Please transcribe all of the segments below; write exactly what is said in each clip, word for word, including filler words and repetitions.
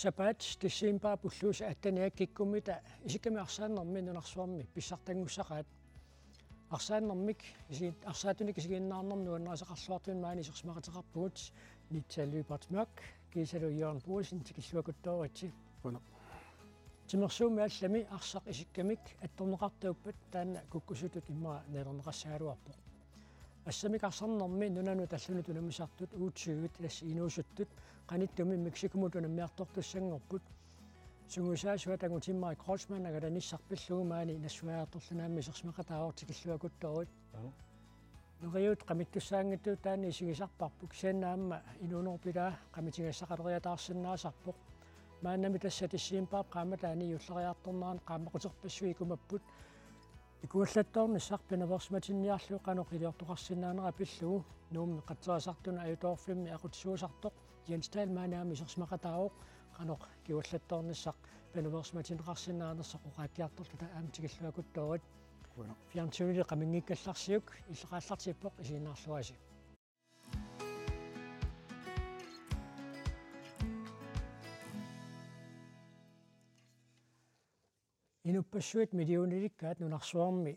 Sapaat decembarip ulluisa atteniat kikkummita isikkamik arsaannermi nunarsuarmi pissartanngussaqaat. Arsaannermik isi-, arsaattunik isiginnaarnermik nuannarisaqarluartumik maani isersimaqateqarpugut Nitsa Lyberth Mørch kiisalu Jørgen Boesen, tikilluakuttooritsi. Qujanaq. Timersuummi allami arsaq isikkamik attorneqartuuppat taanna kukkusutut immaqa nalilerneqassagaluarpoq. Assammik arsarnermi nunanut allanut unammisartut U tyve tassa inuusuttut qanittumi Mexicomut unammiartortussanngorput. Sungiusaasuata angutimmai Kreutzmann angalanissaq pillugu maani nassuiartorluni aamma isersimaqataavoq, tikilluakuttoorit. Aap. Neriuut qamittussaanngitsut taanna isigisarparput, kisianni aamma inuunerup ilaa qamitigassaqaleriataarsinnaasarpoq. Maannami tassa decembarip qaammataani juulleriartornerani qaammaquterpassuit ikumapput. Ikuallattoornissaq pinaveersimatinniarlugu qanoq iliortoqarsinnaanera pillugu Nuummi qatserisartunut ajutoorfimmi aqutsisuusartoq Jens Dahl maani aamma isersimaqataavoq qanoq ikuallattoornissaq pinaveersimatinneqarsinnaanersoq oqaatigiartorluta, aamma tikilluakuttoorit. Qujanaq. Fjernsynilu qaminngikkallarsiuk, illoqaallartippoq, isiginnaarluarisi. Inuppassuit millionilikkaat nunarsuarmi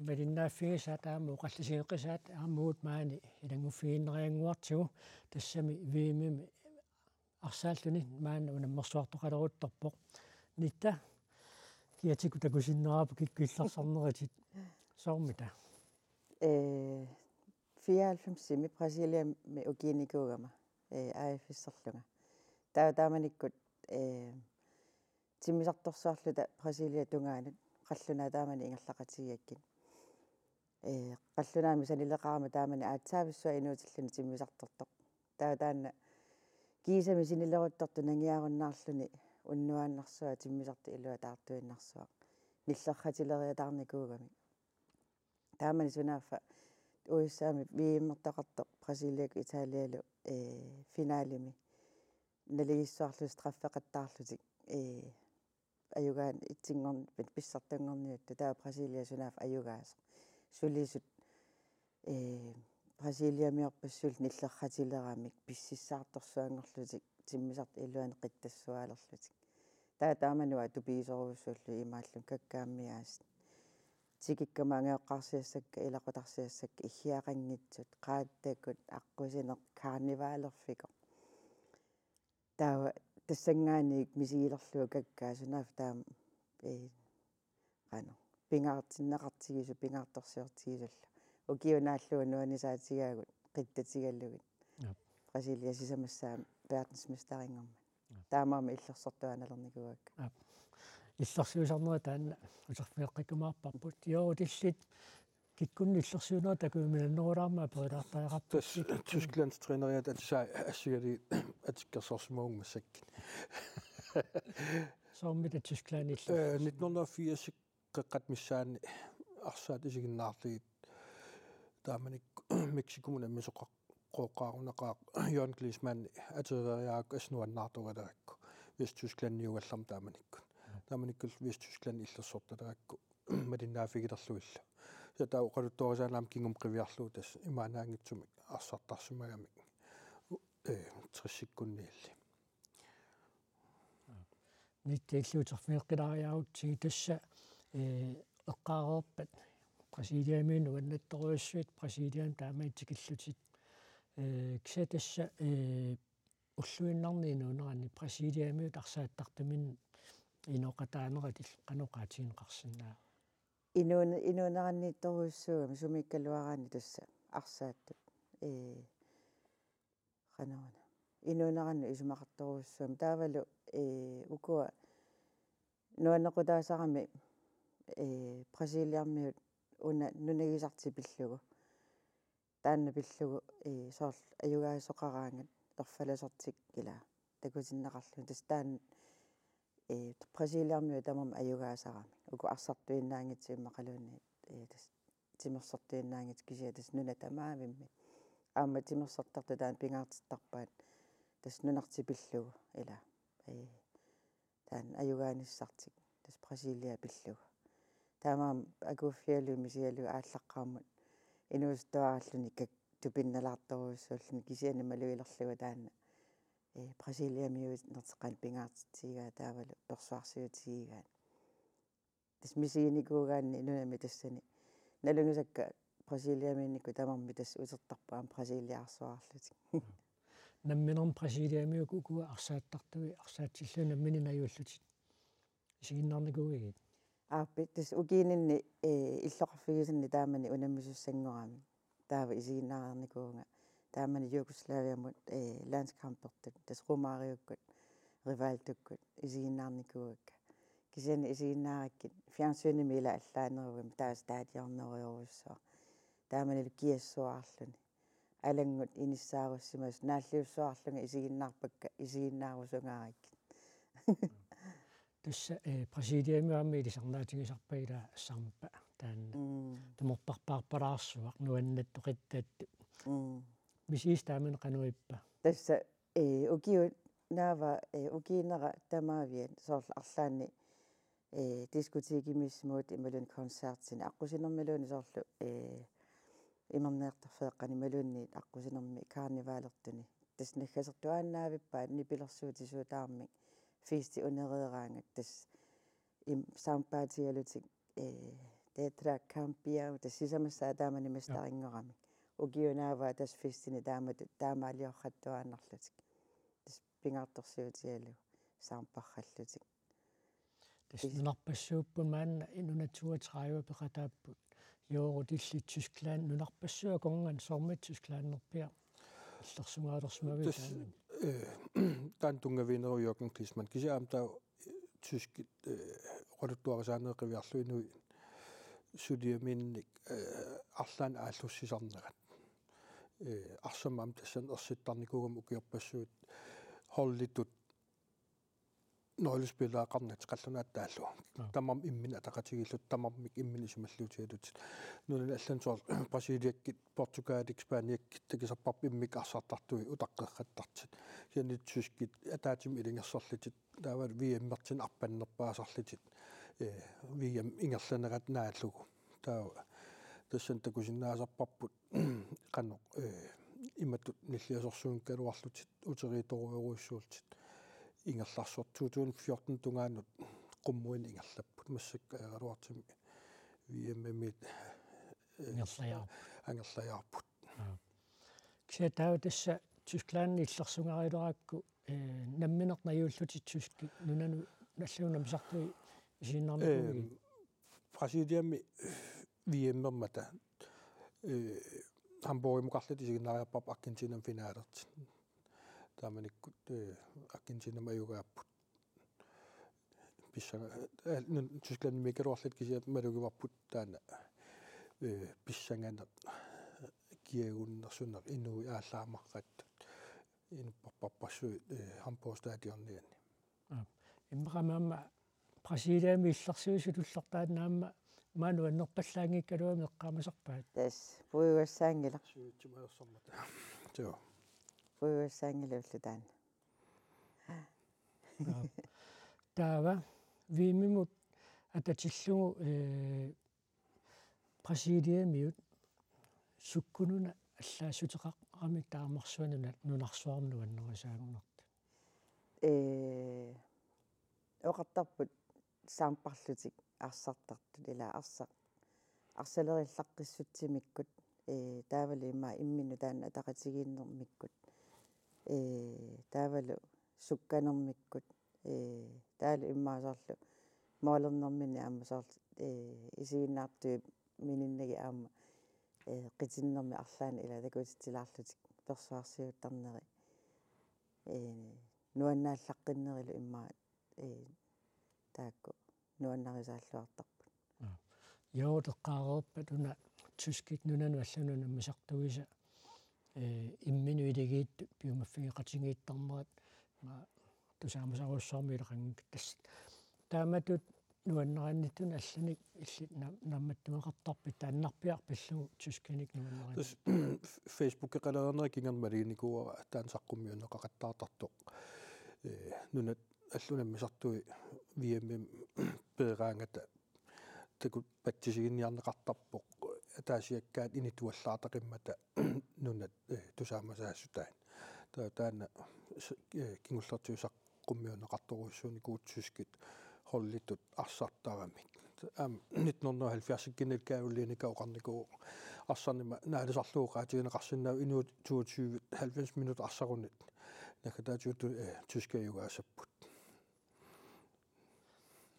malinnaaffigisaat aamma oqallisigeqisaat aamma uagut maani ilannguffigiinnariannguartigu, tassami V M-imi arsaalluni maanna unammersuartoqaleruttorpoq. Nitsa, kiatikku takusinnaavarput kikkut illersorneritit. Soormita? Ee, fireoghalvfemsimi Brasiliami ukiinikuugama, ee, A F S-erlunga. Taava taamanikkut, ee, timmisartorsuarluta Brasilia tungaanut qallunaat taamani ingerlaqatigigakkit. Ee, qallunaamik sanileqarama taamani aatsaavissuaq inuutilluni timmisartortoq. Taava taanna kiisami sinileruttortoq nangiarunnaarluni unnuaannarsuaq timmisartoq ilua taartuinnarsuaq nillersatileriataarnikuugamik. Taamani sunaaffa U S A-mi V M-ertaqartoq Brasiliakkut Italialu, ee, finalimi naligissuarlutik straffeqattaarlutik, ee, ajugaani itsinngorn-, pissartanngorniuttut, taava Brasilia sunaaffa ajugaasoq. Sulisut, ee, Brasiliamiorpassuit nillersatilerammik pississaartorsuanngorlutik timmisartoq iluani qittassuaalerlutik. Taava taamani uanga tupigisorujussuullugit imaallunga kakkaammiaasut. Tikikkama angajoqqaarsiassakka, ilaqutarsiassakka, iggiaqanngitsut, qaattakkut, aqqusineq, karnivalerfikoq. Taava tassanngaanniit misigilerlugu kakkaak sunaaffa taama, ee, qanoq, pingaartinneqartigisoq, pingaartorsiortigisoq. Ukiup naallugu nuannisaatigaagut qittatigalugit. Aap. Brasilia sisamassaammat verdensmesterinngormat. Aap. Taamaammat illersortuaannalernikuuakka. Aap. Illersuisarnerit taanna uterfigeqqikkumaarparput. Joo, illit kikkunnut illersuinerit takujuminannerulaarmat aperilaartariaqarputit. Tassa Tysklandip træneriata atisai assigalugit atikkersorsimavunga massakkut. Soormita Tyskland illit? Ee, nitten hundrede og firs qeqqata missaanni arsaat isiginnaarlugit taamanikkut Mexicomut unammisoqar-, qooqqaarunaqaaq Jørgen Klinsmann ateriariarakku assut nuannaartoralerakku Vesttysklandiugallarmat taamanikkut. Taamanikkut Vesttyskland illersortalerakku malinnaaffigilerlugillu. Tassa taava oqaluttuarisaanermut kingumut qiviarlugu tassa imaannaanngitsumik arsartarsimagamik, ee, tressikkunniilli. Nitsa, illit uterfigeqqilaariarutsigit tassa, ee, eqqaareerpat Brasiliamiut nuannattorujussuit, Brasiliami taamani tikillutit. Ee, kisianni tassa, ee, ulluinnarni inuuneranni Brasiliamiut arsaattartuminnik inooqataaneratik qanoq oqaatigineqarsinnaava? Inuun-, inuuneranniittorujussuugami sumiikkaluaraanni tassa arsaattut. Ee, qanoruna. Inuunerannut isumaqartorujussuugami. Taavalu, ee, ukua nuannequtaasarami, ee, Brasiliamiut una nunagisartik pillugu. Taanna pillugu, ee, soorlu ajugaasoqaraangat erfalasortik ila takutinneqarluni. Tassa taanna, ee, Brasiliamiut tamarmik ajugaasarami. Uku arsartuinnaanngitsut immaqaluunniit, ee, tassa timersortuinnaanngitsut kisianni tassa nunat tamaavimmik. Aamma timersortartut taanna pingaartittarpaat tassa nunartik pillugu ila. Ee, taanna ajugaanissartik tassa Brasilia pillugu. Taamaammat akuuffigalugit misigalugit aallaqqaammut inuusuttuaraalluni kak-, tupinnalaartorujussuulluni kisianni malugilerlugu taanna ee, Brasiliamiuinertik qanoq pingaartitsigigaat taavalu persuarsiutigigaat. Tassa misiginikuugaanni nunami tassani nalugisakka Brasiliamiinnikkut tamarmik tassa utertarput aamma Brasiliaarsuarlutik. Namminermi Brasiliamiut ukua arsaattartui arsaatsillugu nammineq najuullutit isiginnaarnikuuigit? Aappi, tassa ukiininni, ee, illoqarfigisanni taamani unammisussanngorami. Taava isiginnaareernikuuvunga. Taamani Jugoslaviamut, ee, landskampertut, tassa Romariukkut, Rivaldukkut isiginnaarnikuuakka. Kisianni isiginnaarakkit fjernsynimi ila allaanerugami taava stadionerujorujussuaq. Taamanilu kiassuaarluni. Alanngut inissaarussimasut naalliussuarlunga isiginnaarpakka isiginnaarusungaarakkit. Tassa, ee, Brasiliamiut aamma ilisarnaatigisarpaat ila samba taanna. Mm. Tumorparpaarpalaarsuaq nuannaartoqattaartut. Mm. Misigisat taamani qanoq ippa? Tassa, ee, ukiut naava, ee, ukiinera tamaaviat soorlu arlaanni, ee, diskotekimiissimut imaluunniit koncertini aqqusinermiluunniit soorlu, ee, imerniartarfeeqqani imaluunniit aqqusinermi karnevalertuni. Tassa naggasertuaannaavippaat nipilersuutisuutaarmik festi unereeraangat tassa im-, sampaatigalutik, ee, Tetra Campeão, tassa sisamassaa taamani mestarinngoramik. Ukiut naavaat tassa festini taamatut taamaaliorrattuaannarlutik. Tassa pingaartorsiutigalugu samparrallutik. Tassa nunarpassuupput maanna nunat toogtredive peqataapput. Joorut illit Tyskland nunarpassuit akornanni soormi Tysklanderpiaq illersugaalersimavit? Tassa, taanna, ee, taanna tunngaviineruvoq Jürgen Klinsmann. Kisianni aamma taava, ee, tyskit, ee, oqaluttuarisaanerit qiviarlugit inuit suliamiinnik, ee, arlaannik aallussisarnerat. Ee, arsamik aamma tassani ersittarnikuugami ukiorpassuit holditut nøglespillereqarnatik qallunaatut taallugu. Aap. Tamarmik imminnut ataqatigiillutik, tamarmik imminnut isumalluutigalutik. Nunani allani soorlu Brasiliakkit, Portugalikkit, Spaniakkit takusarparput immikkut arsartartui utaqqerrattartut. Kisianni tyskit ataatsimik ilungersorlutik, taava V M-ertinut arpannerpaasarlutik. Ee, V M ingerlanerat naallugu. Taava tassani takusinnaasarparput qanoq, ee, imatut nilliasorsuunngikkaluarlutik uteriitorujorujussuullutik ingerlaarsortut. To tusind fjorten tungaanut qummuinnaq ingerlapput, massakkut ajoraluartumik V M-imiit, ee, Ingerlajaarput. Angerlajaarput. Aap. Kisianni taava tassa Tysklandimi illersugarileraakku, ee, nammineq najuullutit tyskit nunanut allanut unammisartui isiginnaarnikuuigit? Ee, Brasiliami V M-ermata, ee, Hamburgimukarlutik isiginnaariarparput Argentinamut finalertut. Taamanikkut, ee, Argentinamut ajugaapput. Pissanga-, ee, nun-, Tysklandimiikkaluarlutik kisianni malugivarput taanna, ee, pissanganeq kiagunnersuneq inuit aallaamarrattut. Inuppassuit, ee, Hamburg Stadionianni. Aap. Immaqa aamma Brasiliami illersuisut tullertaannaamma maani nuannerpallaanngikkaluamik eqqaamasarpaat. Tassa, puigugassaanngilaq. Suitsumajorsormata. Joo. Puigugassaanngilaq ulloq taanna. Aap. Taava, V M-imut atatillugu, ee, Brasiliamiut sukkununa allaassuteqaramik taamarsuaq nuna-, nunarsuarmi nuannarisaagunartut? Ee, oqartarput samparlutik arsartartut, ila arsaq, arsalerillaqqissutsimikkut, ee, taavalu immaqa imminnut taanna ataqatigiinnermikkut, ee, taavalu sukkanermikkut, ee, taavalu immaqa soorlu målernerminni aamma soorlu, ee, isiginnaartuit mininnagit aamma, ee, qitinnermik arlaannik ila takutitsilaarlutik persuarsiuttarneri, ee, nuannaallaqqinnerillu immaqa, ee, taakku nuannarisaalluartarput. Aap. Joo, eqqaareerpat una tyskit nunanut allanut unammisartuisa, ee, imminut iligiittut piumaffigaqatigiittarnerat, ma-, tusaamasarujussuarmik ilaqanngikkaluarlutik. Taamatut nuannarinnittut allanik illit na-, naammattumeqartarpit, taannarpiaq pillugu tyskinik nuannarinnittut? Tassa Facebookeqalerinerata kingorna maluginikuuara taanna saqqummiunneqaqattaartartoq. Ee, nunat allat unammisartui V M-imi peeraangata takuuk patsisiginiarneqartarpoq ataasiakkaat inituallaartaqimmata nunat, ee, tusaamasaassutaat. Ta-, taanna s-, eh, kingullertigut saqqummiunneqartorujussuunikuuvoq tyskit holditut arsartaramik. Aamma nitten hundrede og halvfjerds-ikkut kajuliinikuuvoq oqarnikuuvoq arsarnima naalisarlugu oqaatigineqarsinnaavoq inuit toogtyve halvfems minut arsarunit. Naggataatigut, eh, tyskit ajugaassapput.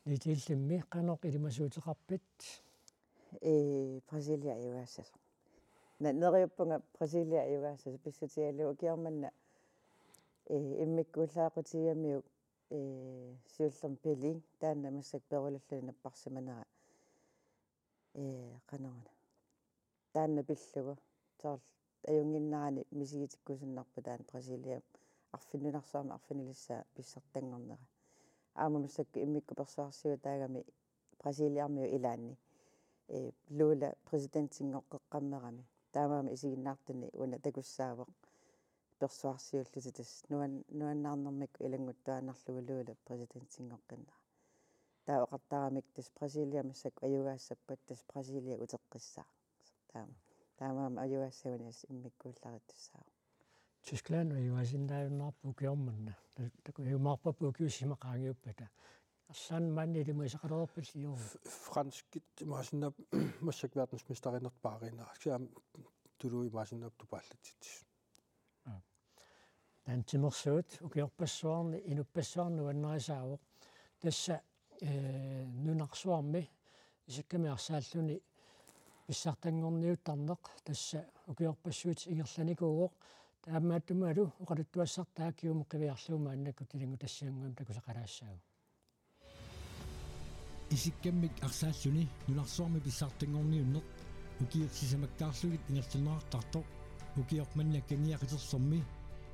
Nita, illimmi qanoq ilimasuuteqarpit? Ee, Brasilia ajugaassasoq. Na-, neriuppunga Brasilia ajugaassasoq pissutigalugu ukioq manna, ee, immikkuullaaqqutigigamiuk, ee, siullermik Pelé, taanna massakkut perulluni napparsimanera. Ee, qanoruna. Taanna pillugu. Soorlu ajunnginnerani misigitikkusunnarpoq taanna Brasiliami arfininarsuarmi arfinilissaa pissartanngornera. Aamma massakkut immikkut persuarsiutaagami Brasiliamiut ilaanni. Ee, Lula præsidentinngorteqqammerami. Taamaammat isiginnaartuni una takussaavoq persuarsiullutik tassa nuan-, nuannaarnermikkut ilannguttuaannarlugu Lula præsidentinngortinnera. Taava oqartaramik tassa Brasilia massakkut ajugaassappat tassa Brasilia uteqqissaaq. Taama. Taamaammat ajugaassagunik assut immikkuullarissaaq. Tyskland ajugaasinnaajunnaarpoq ukioq manna. Taku-, takujumaarparput ukiut sisamat qaangiuppata. Arlaannik maani ilimasaqalereerpalli, Jørgen? F-, franskit imaassinnaavoq massakkut verdensmesterinerpaariinnarsi. Kisianni tuluit imaassinnaavoq tupaallatsitsisut. Aa. Taanna timersuut ukiorpassuarni, inuppassuarni nuannarisaavoq. Tassa, ee, nunarsuarmi isikkamik arsaalluni pissartanngorniuttarneq tassa ukiorpassuit ingerlanikuuvoq. Taamaattumik oqaluttuassartaa kingumut qiviarlugu maannakkut ilanngutassiannguamik takusaqalaassaagut. Isikkamik arsaalluni nunarsuarmi pissartanngorniunneq ukiut sisamakkaarlugit ingerlanneqartartoq ukioq manna Kangia Qiterlermi,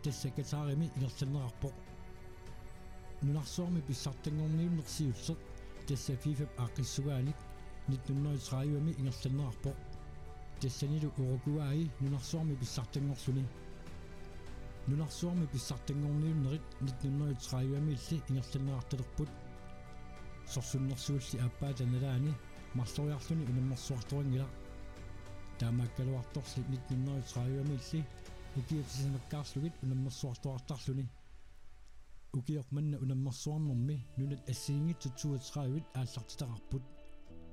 tassa Qatarimi ingerlanneqarpoq. Nunarsuarmi pissartanngorniunneq siulleq tassa FIFA-p aaqqissugaanik nitten hundrede og tredive-mi ingerlanneqarpoq. Tassanilu Uruguay nunarsuarmi pissartanngorluni. Nunarsuarmi pissartanngorniunnerit nitten hundrede og tredive-miilli ingerlanneqartalerput. Sorsunnersuulli aappaata nalaani marloriarluni unammersuartorinngilaq. Taamaakkaluartorli nitten hundrede og tredive-miilli ukiut sisamakkaarlugit unammersuartoqartarluni. Ukioq manna unammersuarnermi nunat assigiinngitsut toogtredive aallartitaqarput.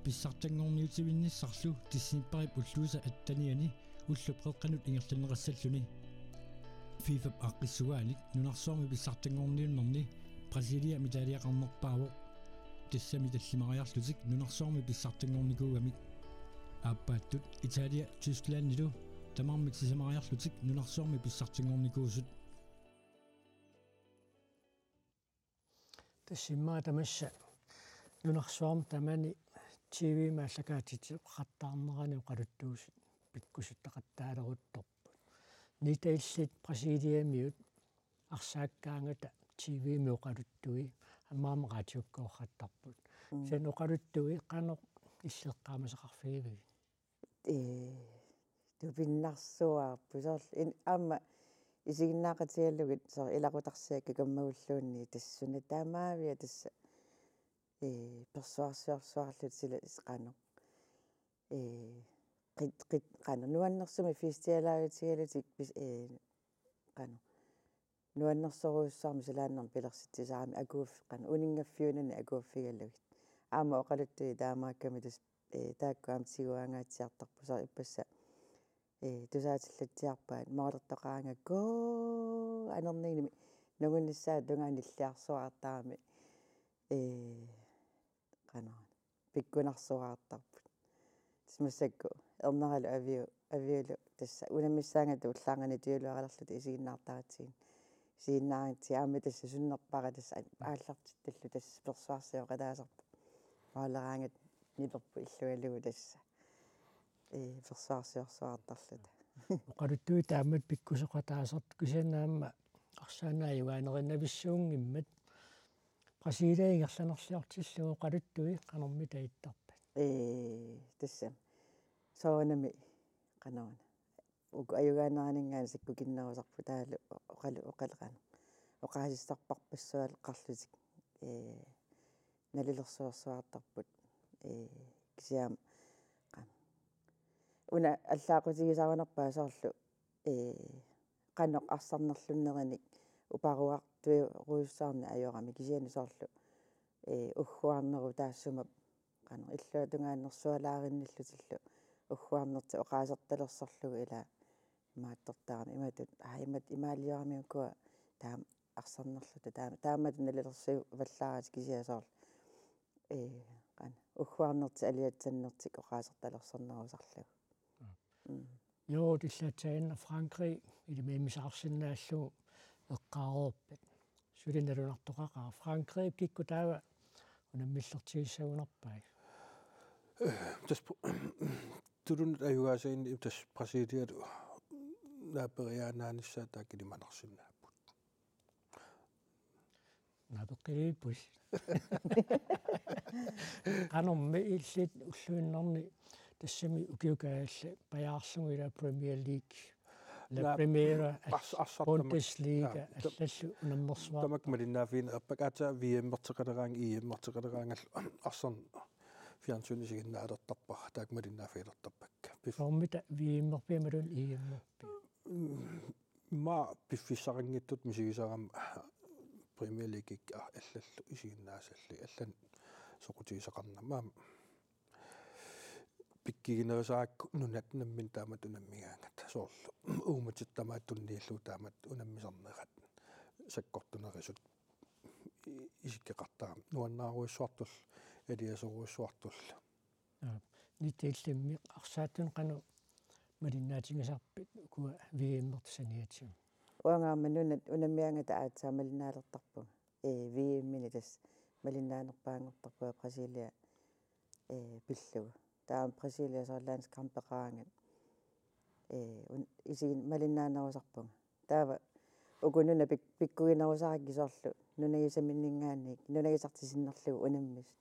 Pissartanngorniutivinnissarlu decembarip ulluisa atteniani ullup qeqqanut ingerlanneqassalluni. FIFA-p aaqqissugaanik nunarsuarmi pissartanngorniunnerni Brasilia medaljeqarnerpaavoq. Tassami tallimariarlutik nunarsuarmi pissartanngornikuugamik. Aappaattut Italia Tysklandilu tamarmik sisamariarlutik nunarsuarmi pissartanngornikuusut. Tassa immaqa tamassa nunarsuarmi tamani T V-mi aallakaatitseqattaarnerani oqaluttuusut pikkusuttaqattaaleruttorput. Nita, illit Brasiliamiut arsaakkaangata T V-mi oqaluttui aamma raatiukkoortarput. Mm. Kisianni oqaluttui qanoq illeqqaamasaqarfigivigit? Ee, tupinnarsuarput soorlu in-, aamma isiginnaaqatigalugit soorlu ilaqutarsiakka kammagulluunniit tassa suna taamaavia tassa, ee, persuarsiorsuarlutik sila qanoq. Ee, qit-, qit-, qanoq nuannersumik festialaavitigalutik pis-, ee, qanoq. Nuannersorujussuarmik silaannarmik pilersitsisarami akuuf-, qanoq uninngaffiunani akuuffigalugit. Aamma oqaluttui taamaakkami tassa, ee, taakku aamma tiguaangaatsiartarput soorlu ippassaq, ee, tusaatillatsiarpaat moolertoqaraangat koo anerningimi nungunnissaata tungaanut nilliarsuartarami, ee, qanoq pikkunarsuartarput. Tassa massakkut erneralu aviu-, aviulu tassa unammissaanngitsut ullaarnani tujuuluaralerluta isiginnaartaratsigit. Isiginnaartitsigit aamma tassa sunnerpara tassa an-, aallartittallu tassa persuarsioqataasarpoq. Mooleraangat niperput illugalugu tassa. Ee, persuarsiorsuartarluta. Oqaluttui taamatut pikkusoqataasartut kisianni aamma arsaannaajugaanerinavissuunngimmat Brasilia ingerlanerliortillugu oqaluttui qanormita ittarpat? Ee, tassami. Soorunami qanoruna. Uku ajugaaneraninngaanniit sakkukinnerusarput taavalu oqalu-, oqaleqanaq. Oqaasissarpassuaqarlutik. Ee, nalilersuersuartarput. Ee, kisianni qan-, una allaaqutigisarunarpaa soorlu, ee, qanoq arsarnerlunnerunik uparuartuerujussuarnik ajorami kisianni soorlu, ee, ugguarnerup taassuma qanoq illuatungaannersualaarinnillutillu ugguarnertik oqaasertalersorlugu ila imaattortarami imatut, aa, imat-, imaaliorami ukua taama arsarnerluta taama, taamatut nalilersuuvallaaratik kisianni soorlu, ee, qanoq ugguarnertik aliatsannertik oqaasertalersornerusarlugu. Mm. Joo, illaatsaaginnarpoq Frankrig, ilami immisaarsinnaallugu eqqaareerpat. Suli nalunartoqaqaaq. Frankrig kikkut taava unammillertigissagunarpai? Tassa Br-, tulunnut ajugaasaanni tassa Brasilialu naaperiaannaanissaat taakku ilimanarsinnaapput. Naapeqqiliipput. Qanormi illit ulluinnarni tassami ukiukaalla pajaarlugu ila Premier League, La Naa-, Primera, ars-, arsartama-, Bundesliga, naa, tam-, allallu unammersuartut. Tamakku malinnaaffigineqarpakka aatsaat V M-erteqaleraangat, E M-erteqaleraangallu arsarneq fjernsynimi isiginnaalertarpara, taakku malinnaaffigilertarpakka. Pif- Soormita V M-erpia imaluunniit E M-erpia? Mm, immaqa piffissaqanngitsutut misigisarama Premier League allallu isiginnaasallugit, allanik soqutigisaqarnama. Aamma pikkiginerusarakku nunat namminneq taamatut unammigaangata. Soorlu uummatit tamaat tunniullugu taamatut unammisarnerat sakkortunerusut i-, isikkoqartarami. Nuannaarujussuartullu, iliasorujussuartullu. Aap. Nita illimmi arsaattunik qanoq malinnaatigisarpit ukua V M-ertut saniatigut? Uanga aamma nunat unammigaangata aatsaat malinnaalertarpunga. Ee, V M-inik tassa malinnaanerpaanngortarpunga Brasilia, ee, pillugu. Taava Brasilia soorlu landskampeqaraangat, ee, un-, isigin-, malinnaanerusarpunga. Taava uku nunat pik-, pikkuginerusarakkit soorlu nunagisaminninngaanniit, nunagisartik sinnerlugit unammisut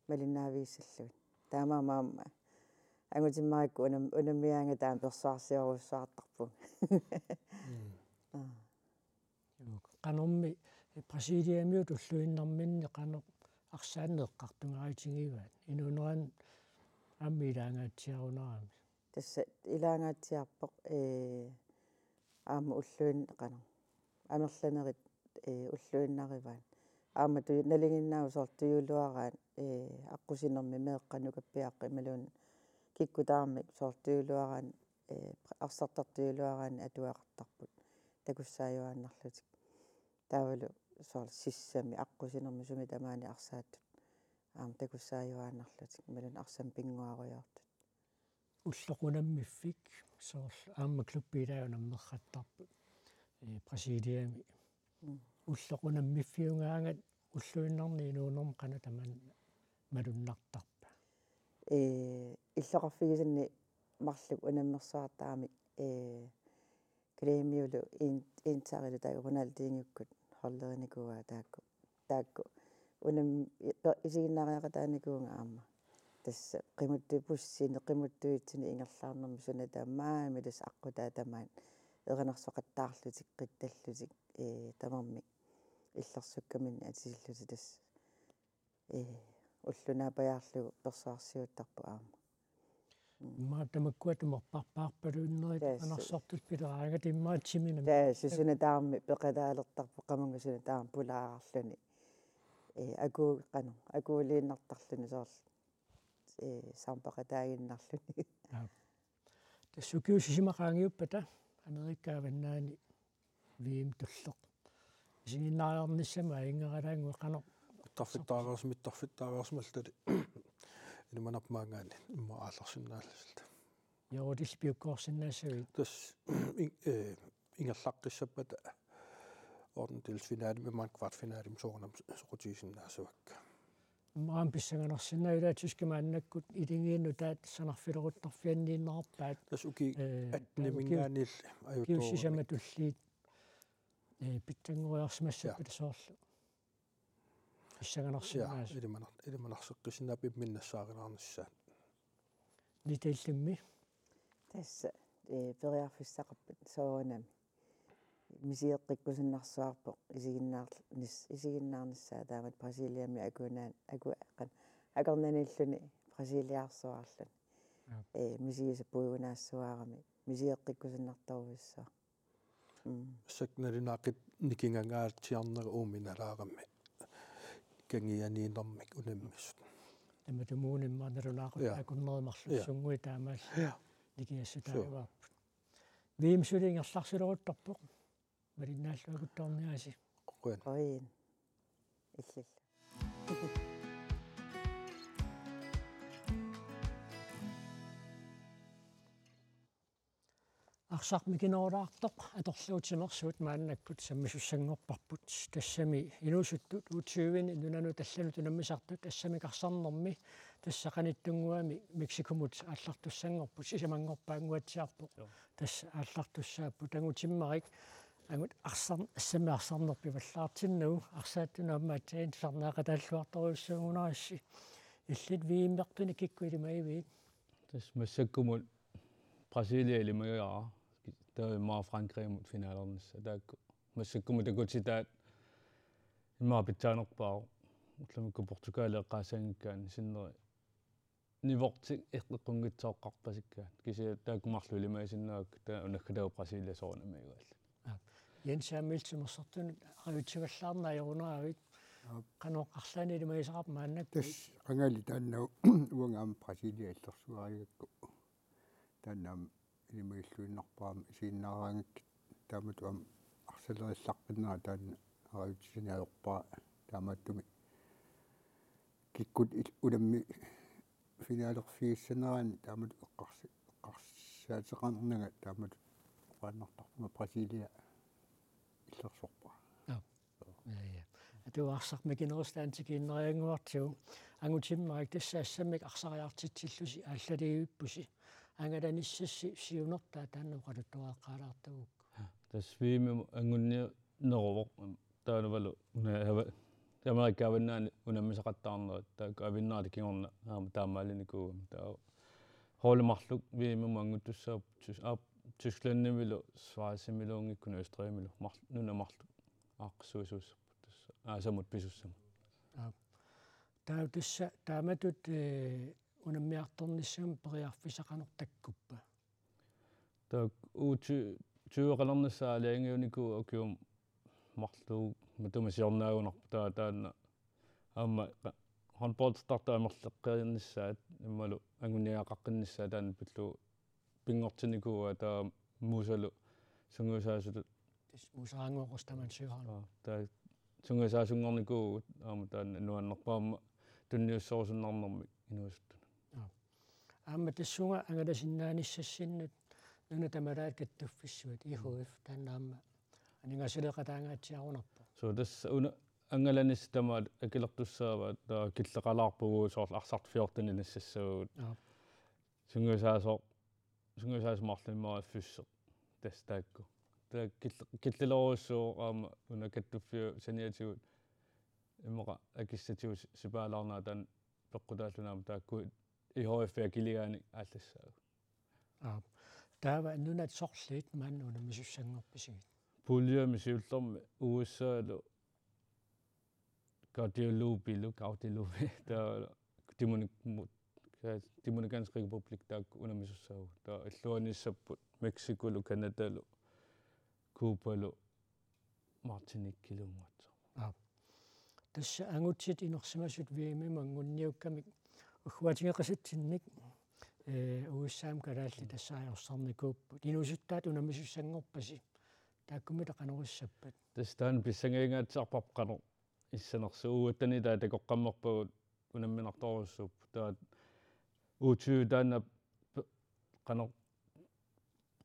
malinnaavigissallugit. Taamaammat aamma angutimmarakku unam-, unammigaangata aamma persuarsiorujussuartarpunga. Mm. Aa. Joo. Qanormi Brasiliamiut ulluinnarminni qanoq arsaanneq eqqartugaritigivaat? Inuunerani aamma ilaangaatsiarunarami. Tassa ilaangaatsiarpoq, ee, aamma ulluin-, qanoq, amerlanerit, ee, ulluinnarivaat. Aamma tuju-, nalinginnaavoq soorlu tujuluaraat, ee, aqqusinermi meeqqat nukappiaqqat imaluunniit kikkut tamarmik soorlu tujuluaraanni, ee, arsartartut tujuluaraanni atuaqartarput takussaajuaannarlutik. Taavalu soorlu sissami aqqusinermi sumi tamaani arsaattut aamma takussaajuaannarlutik imaluunniit arsamik pinnguarujoortut. Ulloq unammiffik soorlu aamma klubbi ilai unammerrattarput, ee, Brasiliami. Mm. Ulloq unammiffiugaangat ulluinnarni inuunermi qanoq tamanna malunnartarpa? Ee, illoqarfigisanni marluk unammersuartaramik, ee, Grêmiolu in-, Interilu taakku Ronaldinhokkut holderinikuuaat taakku. Taakku unam-, i-, pe-, isiginnaariaqataanikuuvunga aamma. Tassa qimuttu-, bussini qimuttuitsini ingerlaarnermi suna tamaat tassa aqqutaa tamaat erinarsoqattaarlutik qittallutik, ee, tamarmik illersukkaminnik atisillutik tassa. Ee, ulloq naapajaarlugu persuarsiuttarpoq aamma. Mm. Immaqa tamakkua tumerparpaarpaluunnerit. Tassa. Anarsortut pileraangata immaqa timinami. Tassa, suna tamarmi peqataalertarpoq qamunga suna tamarmi pulaarluni. Ee, akuu-, qanoq, akuuliinnartarluni soorlu. Ee, sampeqataaginnarluni. Aap. Tassa ukiut sisamat qaangiuppata Amerikap avannaani V M tulleq isiginnaariarnissamut ajunngilaq, qanoq? Tarfittaareersim-, tarfittaareersimalluta ilimanarpoq maanngaanniit immaqa aallarsinnaalluta. Joorutillit piukkoorsinnaassavit? Tassa in-, ee, ingerlaqqissappata ottendedelsfinalemi imaluunniit kvartfinalemi soorunami soqutigisinnaasavakka. Aamma pissanganarsinnaavat, ilaa, tyskit maannakkut iligiinnut taava sanarfileruttarfianniinnerarpaat. Tassa ukiut, ee, atteniminngaanniit ukiut, ukiut ajutoorami. Sisamat tulliit, ee, pitsanngoriarsimassappata. Ja. Soorlu. Pissanganarsinnaasoq. Ja, ilimanar-, ilimanarseqqissinnaapput imminnut nassaarilaarnissaat. Nita illimmi? Tassa, ee, periarfissaqarpat soorunami misigeqqikkusunnarsuarpoq isiginnaar-, nis-, isiginnaarnissaa taamatut Brasiliami akuunaan-, aku-, qan-, akornanniilluni brasiliaarsuarluni. Aap. Ee, misigisaq puigunaassuarami misigeqqikkusunnartorujussuaq. Mm. Massakkut nalunaaquttap nikingangaatsiarnera uuminalaarami. Kangianiinnermik unammisut. Tamatumuuna immaqa nalunaaquttat Ja. akunnerit marlussunnguit Ja. taamaallaat Ja. nikingassutaajuaarput. V M suli ingerlarsileruttorpoq. Malinnaalluakuttoorniaritsi. Qujan. Qujan. Illillu. Arsaq mikinerulaartoq atorlugu timersuut maannakkut sammisussanngorparput, tassami inuusuttut U tyve-ni nunanut allanut unammisartut assammik arsarnermi, tassa qanittunnguami Mexikomut aallartussanngorput, sisamanngorpaannguatsiarpoq. Joo. Tassa aallartussaapput, angutimmarik angut arsar-, assammik arsarneq pivallaartinnagu, arsaattunut aamma aatsaat tusarnaaqataalluartorujussuugunarassi. Illit V M-ertunik kikkut ilimagiviuk? Tassa massakkumut Brasilia ilimagigaara, taava immaqa Frankrigamut finalernissaq. Taakku massakkumut takutitaat immaqa pitsaanerpaavoq. Ullumikkut Portugalia eqqaassanngikkaanni sinneri nivoqtik eqqunngitsooqqarpasikkaat. Kisianni taakku marluk ilimagisinnaavakka, taava unakkataavoq Brasilia soorunami ajugaalluni. Aap. Jens Emil, timersortunut arajutsivallaarneq ajorunaravit. Aap. Qanoq arlaannik ilimagisaqarpa maannakkut? Tassa qangali taanna uanga aamma Brasilia illersuarigakku. Taanna aamma ilimagilluinnarpara aamma isiginnaaraangakkit, taamatut aamma arsalerillaqqinnagu taanna arajutsisani ajorpara, taamaattumik kikkut il-, unammi finalerfigissanerani taamatut eqqarsi-, eqqarsaateqarnanga taamatut oqaannartarpunga Brasilia illersorpara. Aap. Ja, ja. Atuaraq mikinerusut taanna tikiinnariannguartigu. Angutimmarik tassa assammik arsariartitsillusi aallalivippusi. Angalanissassi siunertaa taanna oqaluttuaqqaalaartagukku. Tassa V M-imut anguniarneruvoq. Taavalu una-, ava-, Amerikap avannaani unammisaqattaarnerat, taakku Avinnarata kingorna aamma taamaallinikuugami. Taava holdit marluk V M-imut anguttussaapput, Tys-, aap, Tysklandimilu, Schweizimiluunngikkunik Østrigimilu, marl-, nunat marluk aaqqissuisuussapput tassa aasamut pisussamut. Aap. Taava tassa taamatut, eh, unammiartornissamut periarfissaq qanoq takkuppa? Taakku U tyve, tyveqalernissaat aalajangiunikuuaat ukiut marluk matuma siornaagunarpoq, taava taanna aamma qa-, håndboldertartut amerleqqinnissaat imaluunniit anguniagaqaqqinnissaat taanna pillugu pinngortinnikuuaat, taava Musalu sungiusaasutut. Tassa Musa Rangaard Ostermann Søholm. Aa, taava sungiusaasunngornikuuvugut aamma taanna nuannerpoq aamma tunniussorusunnarnermik inuusuttunut. Aa. Aamma tassunga angalasinnaanissassinnut nunat tamalaat kattuffissuat, I H F, taanna aamma aningaasaleeqataangaatsiarunarpoq. Suu, tassa una angalanissat tamaat akilertussaavaat, taava killeqalaarpugut soorlu arsartut fjorten-inissassavagut. Aap. Sungiusaasoq, sungiusaasut marluk immaqa fysseq. Tassa taakku. Taava kille-, killelerujussuuvoq aamma una kattuffiup saniatigut immaqa akissatigut sipaalaarnerat taanna peqqutaalluni aamma taakku I H F-i akiligaanni aallassaagut. Aap. Taava nunat sorliit maanna unammisussanngorpisigit? Puljemi siullermi U S A-lu Guadeloupe-lu, Guadeloupe, taava Domini-, mu-, Dominikansk Republik taakku unammisussaavugut. Taava illuanissapput Mexicolu, Canadalu, Cubalu, Martiniqueluunngortut. Aap. Tassa angutit inersimasut V M-imut anguniukkamik ulluatigeqisatsinnik, eh, U S A-mi kalaallit tassa ajorsarnikuupput. Inuusuttaat unammisussanngorpasi. Taakkununnga qanoq issappat? Tassa taanna pissangagingaatsaarparput qanoq issanersoq, U atten-imi taava takoqqammerpagut unamminartorujussuupput. Taava U tyve taanna p-, qanoq,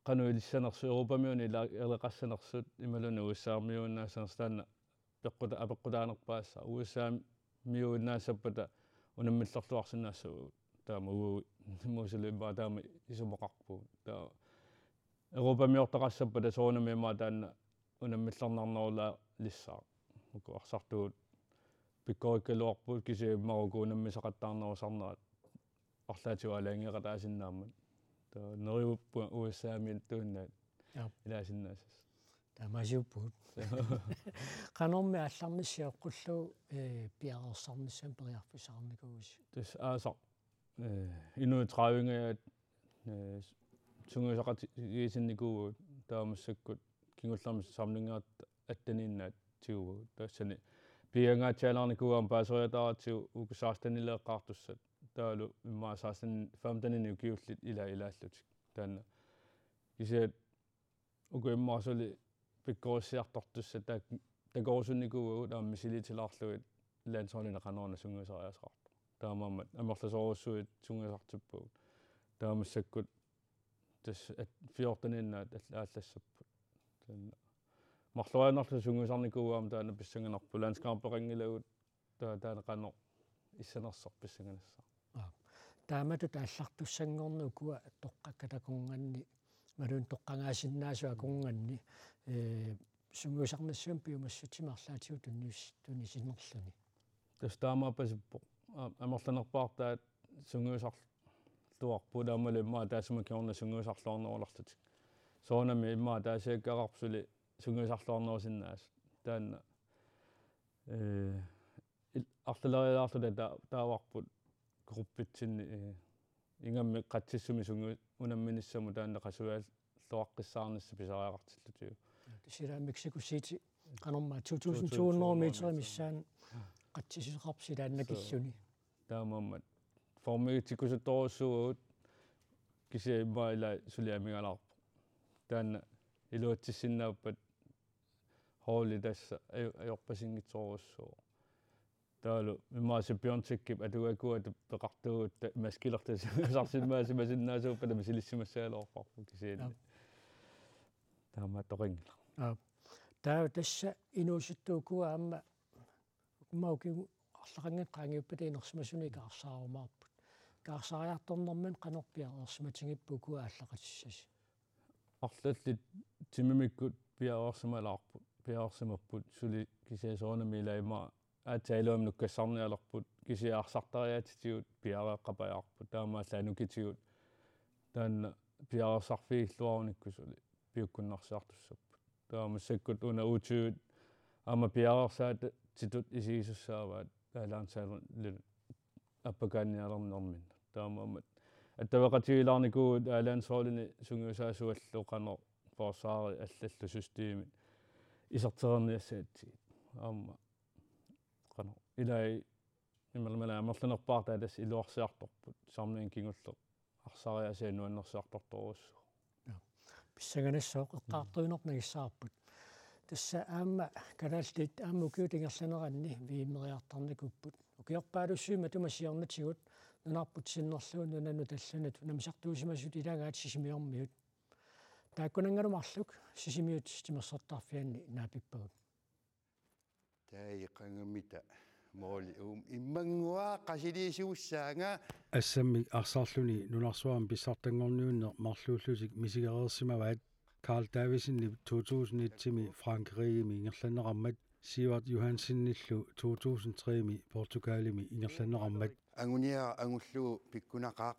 qanoq ilissanersut, Europamiunit ila-, ileqassanersut imaluunniit U S A-miuinnaassanersut taanna peqquta-, apeqqutaanerpaassaaq. U S A-miuinnaassappata unammillorluarsinnaassavagut. Taama uagut Musalu immaqa taama isumaqarpugut. Taava Europamiortaqassappata soorunami immaqa taanna unammillernarnerulaalissaaq. Uku arsartugut pikkorikkaluarput, kisianni immaqa uku unammisaqattaarnerusarnerat arlaatigut aalajangeeqataasinnaammat. Taava neriuppunga U S A-miittuinnaat Aap. Ilaasinnaassasoq. Taamaasiuppugut. Qanormi aallarnissi oqqullugu, eh, piareersarnissamut periarfissaqarnikuuisi? Tassa aasaq, eh, inuit tredive-nngajat, eh, sungiusaqatigiissinnikuuvugut, taava massakkut kingullermi samlingaat atteniinnaat tiguagut. Tassani piiangaatsialaarnikuugatta paaseriataaratsigu uku sekstenileeqqaartussat. Taavalu immaqa seksten femteninik ukiullit ila ilaallutik. Taanna kisianni uku immaqa suli pikkorissiartortussat taak-, takorusunnikuugatta aamma misiliutilaarlugit landsholdini qanoruna sungiusariaaseqartoq. Taamaammat amerlasoorujussuit sungiusartippagut. Taava massakkut tassa at-, fjorteniinnaat all-, aallassapput. Taanna marloriaannarluta sungiusarnikuugatta taanna pissanganarpoq, landskampeqanngilagut, taava taanna qanoq issanersoq pissanganassaaq. Aap. Taamatut aallartussanngorneq ukua toqqakkat akornanni, imaluunniit toqqagaasinnaasut akornanni, ee, sungiusarnissamut piumassutsimik arlaatigut tunnius-, tunisinerluni. Tassa taamaappasippoq. A-, amerlanerpaartaat sungiusarluarput aammalu immaqa taassuma kingorna sungiusarluarnerulerlutik. Soorunami immaqa ataasiakkaarput suli sungiusarluarnerusinnaasut. Taanna, ee, il-, arlalerialaarluta ta-, taavarput gruppitsinni, ee, ingammik qatsissumik sungiu-, unamminissamut taanna qasujaal-, -luaqqissaarnissaq pisariaqartillutigu. Tassa ilaa Mexico City qanormaa to tusind to hundrede meter missaani qatsissuseqarpoq silaannakilluni. Taamaammat formigitsikkusuttorujussuuvugut kisianni immaqa ilaa suli amigalaarpoq. Taanna iluatsissinnaappat holdi tassa aju-, ajorpasinngitsorujussuuvoq. Taavalu immaqa Bjørn Tikkip atugakua peqartuugut ta-, maskilerta sungiusarsimaasimasinnaasuuppata misilissimassagaluarparput kisianni. Aap. Taamaattoqanngilaq. Aap. Taava tassa inuusuttut ukua aamma uku ukiut arlaqanngitsut qaangiuppata inersimasunut ikaarsarumaarput. Ikaarsaariartornermini qanoq piareersimatigippit ukua aallaqatissasi? Arlallit timimikkut piareersimalaarput, piareersimapput suli kisianni soorunami ilaa immaqa aatsaat iluamik nukkassarnialerput kisianni arsartariaatsitigut piareeqqapajaarput taamaallaat anukitigut taanna piareersarfigilluarunikku suli piukkunnarsiartussapput. Taava massakkut una U tyve aamma piareersaatsitut isigisussaavaat A-landsholdillu appakaannialernerminnut. Taamaammat attaveqatigiilaarnikuuvugut A-landsholdini sungiusaasuallu qanoq forsvarit allallu systemit isertereerniassagatsigit. Aamma qanoq ilai imaluunniit amerlanerpaartaat tassa iluarsiartorput samlingip kingulleq arsariaasiat nuannersiartortorujussuuvoq. Joo. Pissanganassaaq eqqartuinerput nagissavarput. Tassa aamma kalaallit aamma ukiut ingerlaneranni V M-eriartarnikuupput. Ukiorpaalussuit matuma siornatigut nunarput sinnerlugu nunanut allanut unammisartuusimasut ilagaat Sisimiormiut. Taakkunanngalu marluk Sisimiut timersortarfianni naapippagut. Taai qangamita mooli uum immannguaq qasiliisuussaanga. Assammik arsarluni nunarsuarmi pissartanngorniunneq marluullutik misigereersimavaat Carl Davidsenip to tusind et-imi Frankrigimi ingerlanneqarmat Sivert Johansenillu to tusind tre-mi Portugalimi ingerlanneqarmat. Anguniagaq angullugu pikkunaqaaq.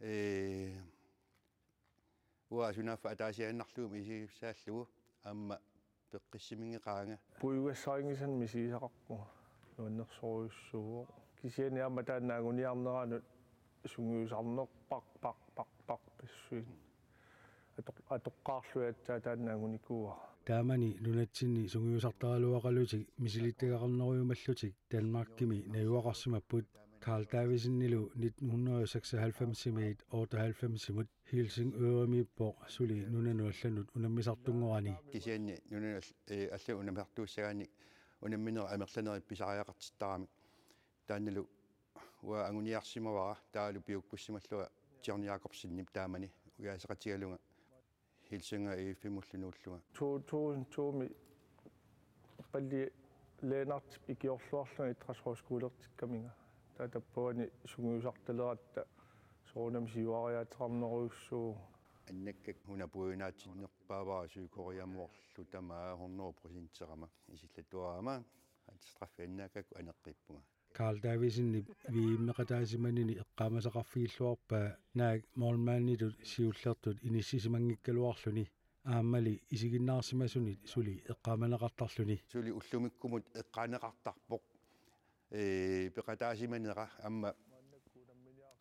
Ee, uanga sunaaffa ataasiaannarlugu misigissaallugu aamma peqqissiminngeqaanga. Puigugassarinngisannik misigisaqarpunga nuannersorujussuuvoq. Kisianni aamma taanna anguniarneranut sungiusarnerpar-, par-, par-, par-, passuit. Atoq-, atoqqaarlugit aatsaat taanna angunikuuara. Taamani nunatsinni sungiusartaraluaqalutik misilittagaqarnerujumallutik Danmarkimi najugaqarsimapput. Carl Davidsenilu nitten hundrede og seksoghalvfems-imiit otteoghalvfems-imut Helsingørimiippoq suli nunanut allanut unammisartunngorani. Kisianni nunanut all-, ee, allanut unammisartuussagaanni unamminerit amerlanerit pisariaqartittaramik. Taannalu uanga anguniarsimavara taavalu piukkussimallunga John Jakobsenip taamani ukiaseqatigalunga Helsingør I F-imullu nuullunga. To tusind to-mi Palli Lennartip ikiorluarlunga idrætshøjskolertikkaminga. Taava tappavani sungiusartaleratta soorunami siuariaateqarnerujussuuvunga. Annakkakka una puigunaatsinnerpaavara Sydkoreamoorlu tamaat hundrede procent-erama isillattuarama. At straffiannaakkakkut aneqqippunga. Carl Davidsenip V M-eqataasimanini eqqaamasaqarfigilluarpaa naak målmanditut siullertut inissisimanngikkaluarluni aammali isiginnaarsimasunit suli eqqaamaneqartarluni. Suli ullumikkumut eqqaaneqartarpoq, ee, peqataasimanera aamma,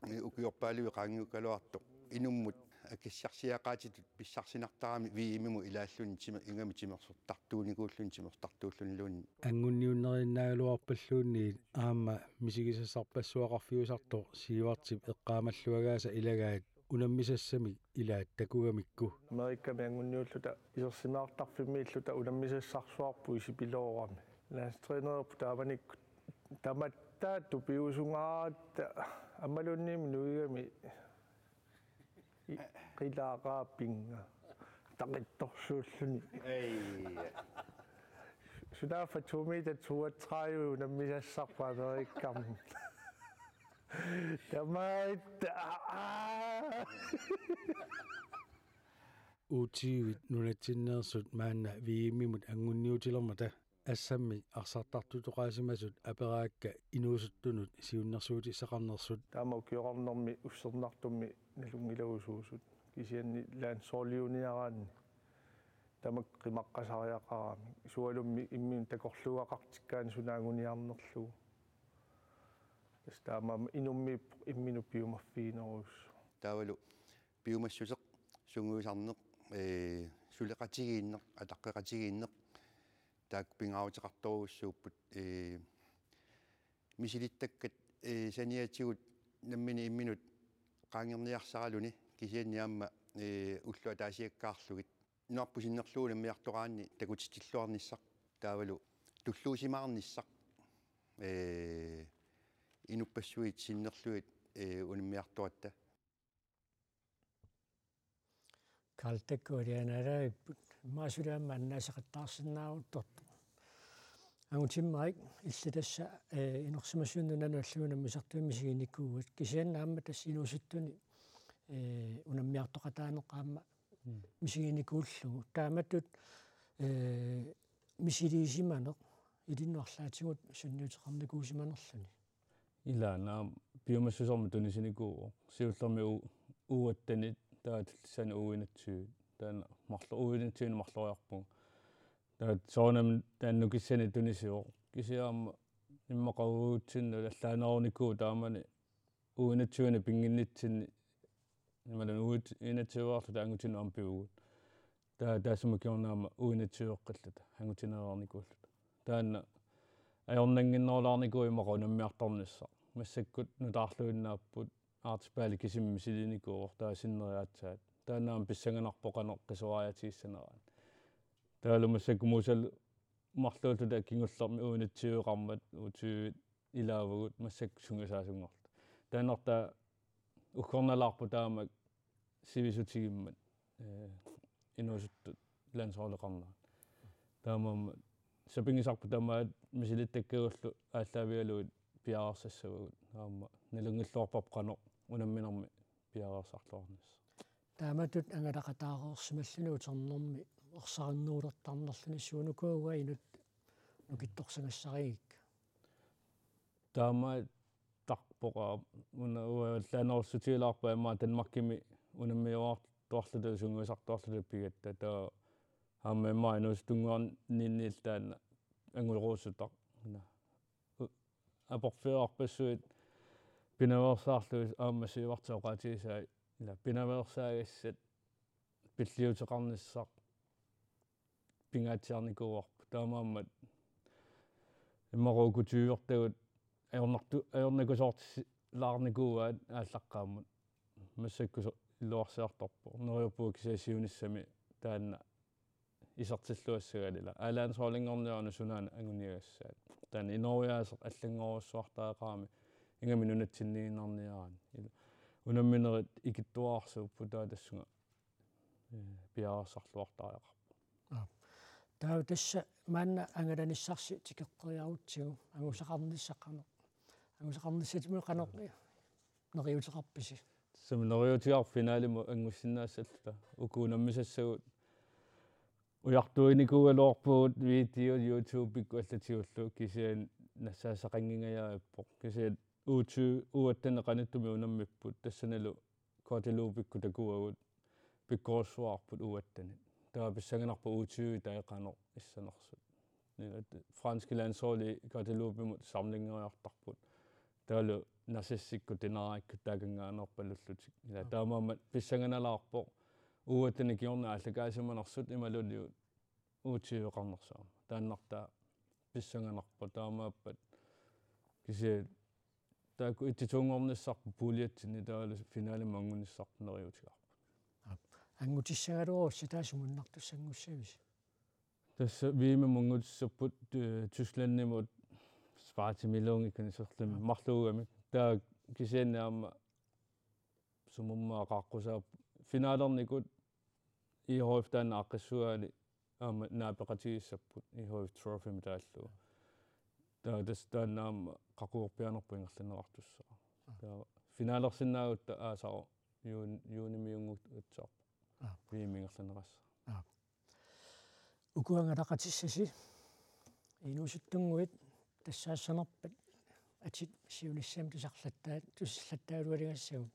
ee, ukiorpaaluit qaangiukkaluartoq inummut akissiarsiaqaatitut pissarsinartarami V M-imut ilaalluni timi-, ingammik timersortartuunikuulluni timersortartuulluniluunniit. Anguniunneriinnaagaluarpalluunniit aamma misigisassarpassuaqarfiusartoq Siuartip eqqaamalluagaasa ilagaat unammisassamik ilaat takugamikku. Amerikami anguniulluta isersimaartarfimmiilluta unammisassarsuarput isipiloorami. Landstrænerput taamanikkut tamatta tupiusungaaratta aammaluunniit nuigami i-, qilaaqaapinga taqittorsuulluni. Ei. Sunaaffa to meter toogtredive unammisassarput Amerikkarmi. Tamatta, aa. U tyve nunatsinneersut maanna V M-imut anguniutilermata assammik arsartartutoqaasimasut aperaakka inuusuttunut siunnersuutissaqarnersut. Taama ukioqarnermi ussernartummi nalunngilarusuusut. Kisianni landsholdiuniaraanni tamakku qimaqqasariaqarami. Sualummik imminut takorluugaqartikkaanni suna anguniarnerlugu. Tassa taamaammat inummiippoq imminut piumaffiginerujussuaq. Taavalu piumassuseq, sungiusarneq, ee, suleqatigiinneq, ataqqeqatigiinneq, taakku pingaaruteqartorujussuupput, ee, misilittakkat, ee, saniatigut nammineq imminut qaangerniarsaraluni kisianni aamma, ee, ullut ataasiakkaarlugit. Nunarput sinnerlugu unammiartoraanni takutitsilluarnissaq taavalu tulluusimaarnissaq, ee, inuppassuit sinnerlugit, ee, unammiartoratta. Karl Takkup alianaalavipput. Immaqa suli aamma annaaseqattaarsinnaaruttortoq. Angutimmarik illit tassa, ee, inersimassuseq nunanut allanut unammisartunik misiginikuuat. Kisianni aamma tassa inuusuttuni, ee, unammiartoqataaneq aamma Mm. misiginikuullugu. Taamatut, ee, misiliisimaneq ilinnut arlaatigut sunniuteqarnikuusimanerluni. Ilaa, naamik, piumassusermik tunisinikuuvoq. Siullermik u-, U attenit, taava tullissaani U enogtyve. Taanna marlo-, U enogtyve marloriarpunga. Taava soorunami taanna nukissanik tunisivoq. Kisianni aamma immaqa U enogtyve allaanerunikuuvoq taamani U enogtyve pinnginnitsinni, imaluunniit U enogtyve-rluta angutineq aamma pivugut. Taava taassuma kingorna aamma U enogtyve-qqilluta, angutineereernikuulluta. Taanna ajornannginnerulaarnikuuvoq immaqa unammiartornissaq. Massakkut nutaarluinnaapput, artspali kisimik misilinikuuvoq, taava sinneri aatsaat. Taanna aamma pissanganarpoq qanoq qisuariatigissanerani. Taavalu massakkut Muusal marluulluta kingullermi U enogtyve-qarmat, U tyve ilaavagut massakkut sungiusaasunngorluta. Taannartaa uggornalaarpoq taamak sivisutigimmata, ee, inuusuttut landsholdeqarnerat. Taamaammat sapinngisarput tamaat misilittakkagullu aallaavigalugit piareersassavagut. Aamma nalunngilluarparput qanoq unamminermi piareersarluarnissaq. Taamatut angalaqataareersimalluni uternermi ersarinnerulertarnerluni suunuku uanga inuttut nukittorsagassarigikka? Taamaattarpoq aamma una uanga allaanerussutigilaarpunga aamma Danmarkimi unammiuartuarluta sungiusartuarluta pigatta. Taava aamma immaqa inuusuttunnguarninniillu taanna angulorusutaq. Una. U-, aporfiorarpassuit pinaveersaarlugit aamma Siuartip oqaatigisai, ila pinaveersaagassat pilliuteqarnissaq pingaatsiarnikuuarput. Taamaammat immaqa uku tyvertagut ajornartu-, ajornakusoortissilaarnikuuaat aallaqqaammut. Massakkut so-, iluarsiartorpoq. Neriuppunga kisianni siunissami taanna isertilluassagalila. A-landsholdinngorniarneq sunaana anguniagassaat. Taanna inooriaaseq allanngorujussuartariaqarami ingammik nunatsinniinnarniaraanni. Ila unamminerit ikittuararsuupput, taava tassunga, ee, piareersarluartariaqarpoq. Aap. Taava tassa maanna angalanissarsi tikeqqeriarutsigu angusaqarnissaq qanoq. Angusaqarnissatsinnut qanoq neriuuteqarpisi? Tassami neriuutigaarput finalimut angussinnaassalluta. Uku unammisassagut ujartuinikuugaluarpugut videot YouTube-ikkut allatigullu, kisianni nassaassaqanngingajaarippoq. Kisianni U tyve, U attenit qanittumi unammipput, tassanilu Guadeloupe-ikkut takuagut pikkorissavagut U attenit. Taava pissanganarpoq U tyve taava qanoq issanersut. Franske landsholdi Guadeloupemut samlingeriartarput. Taavalu narsissukkut tinarakkut taakanngaanneerpalullutik. Ila taamaammat pissanganalaarpoq uattani kingorna aallakaasimanersut imaluunniit uutiiveqarnersaama. Taannartaa pissanganarpoq taamaappat kisianni taakku itsituunngornissarput puljatsinni taavalu finalimi manngunissarput neriuutigaarput. Aap. Anngutissagaluarusi taava sumunnartussanngussavisi? Tassa V M-imi manngutissapput, eh, Tysklandimut Schweizimiluunngikkanik serlumi marluugamik. Taava kisianni aamma sumummaa qaaqqusaap finalernikut I H F taanna aaqqissugaanni aamma naapeqatigiissapput I H F Trophy mitaallu. Taava tassa taanna aamma qaqugorpiaanerput ingerlanneqartussaavoq. Taava finalersinnaagutta aasaq juun-, juunimiunnguutsaarpoq. Aap. V M ingerlanneqassaaq. Aap. Uku angalaqatissasi inuusuttunnguit tassaassanerpat atit siunissami tusarlattaat-, tusallattaalualigassagut.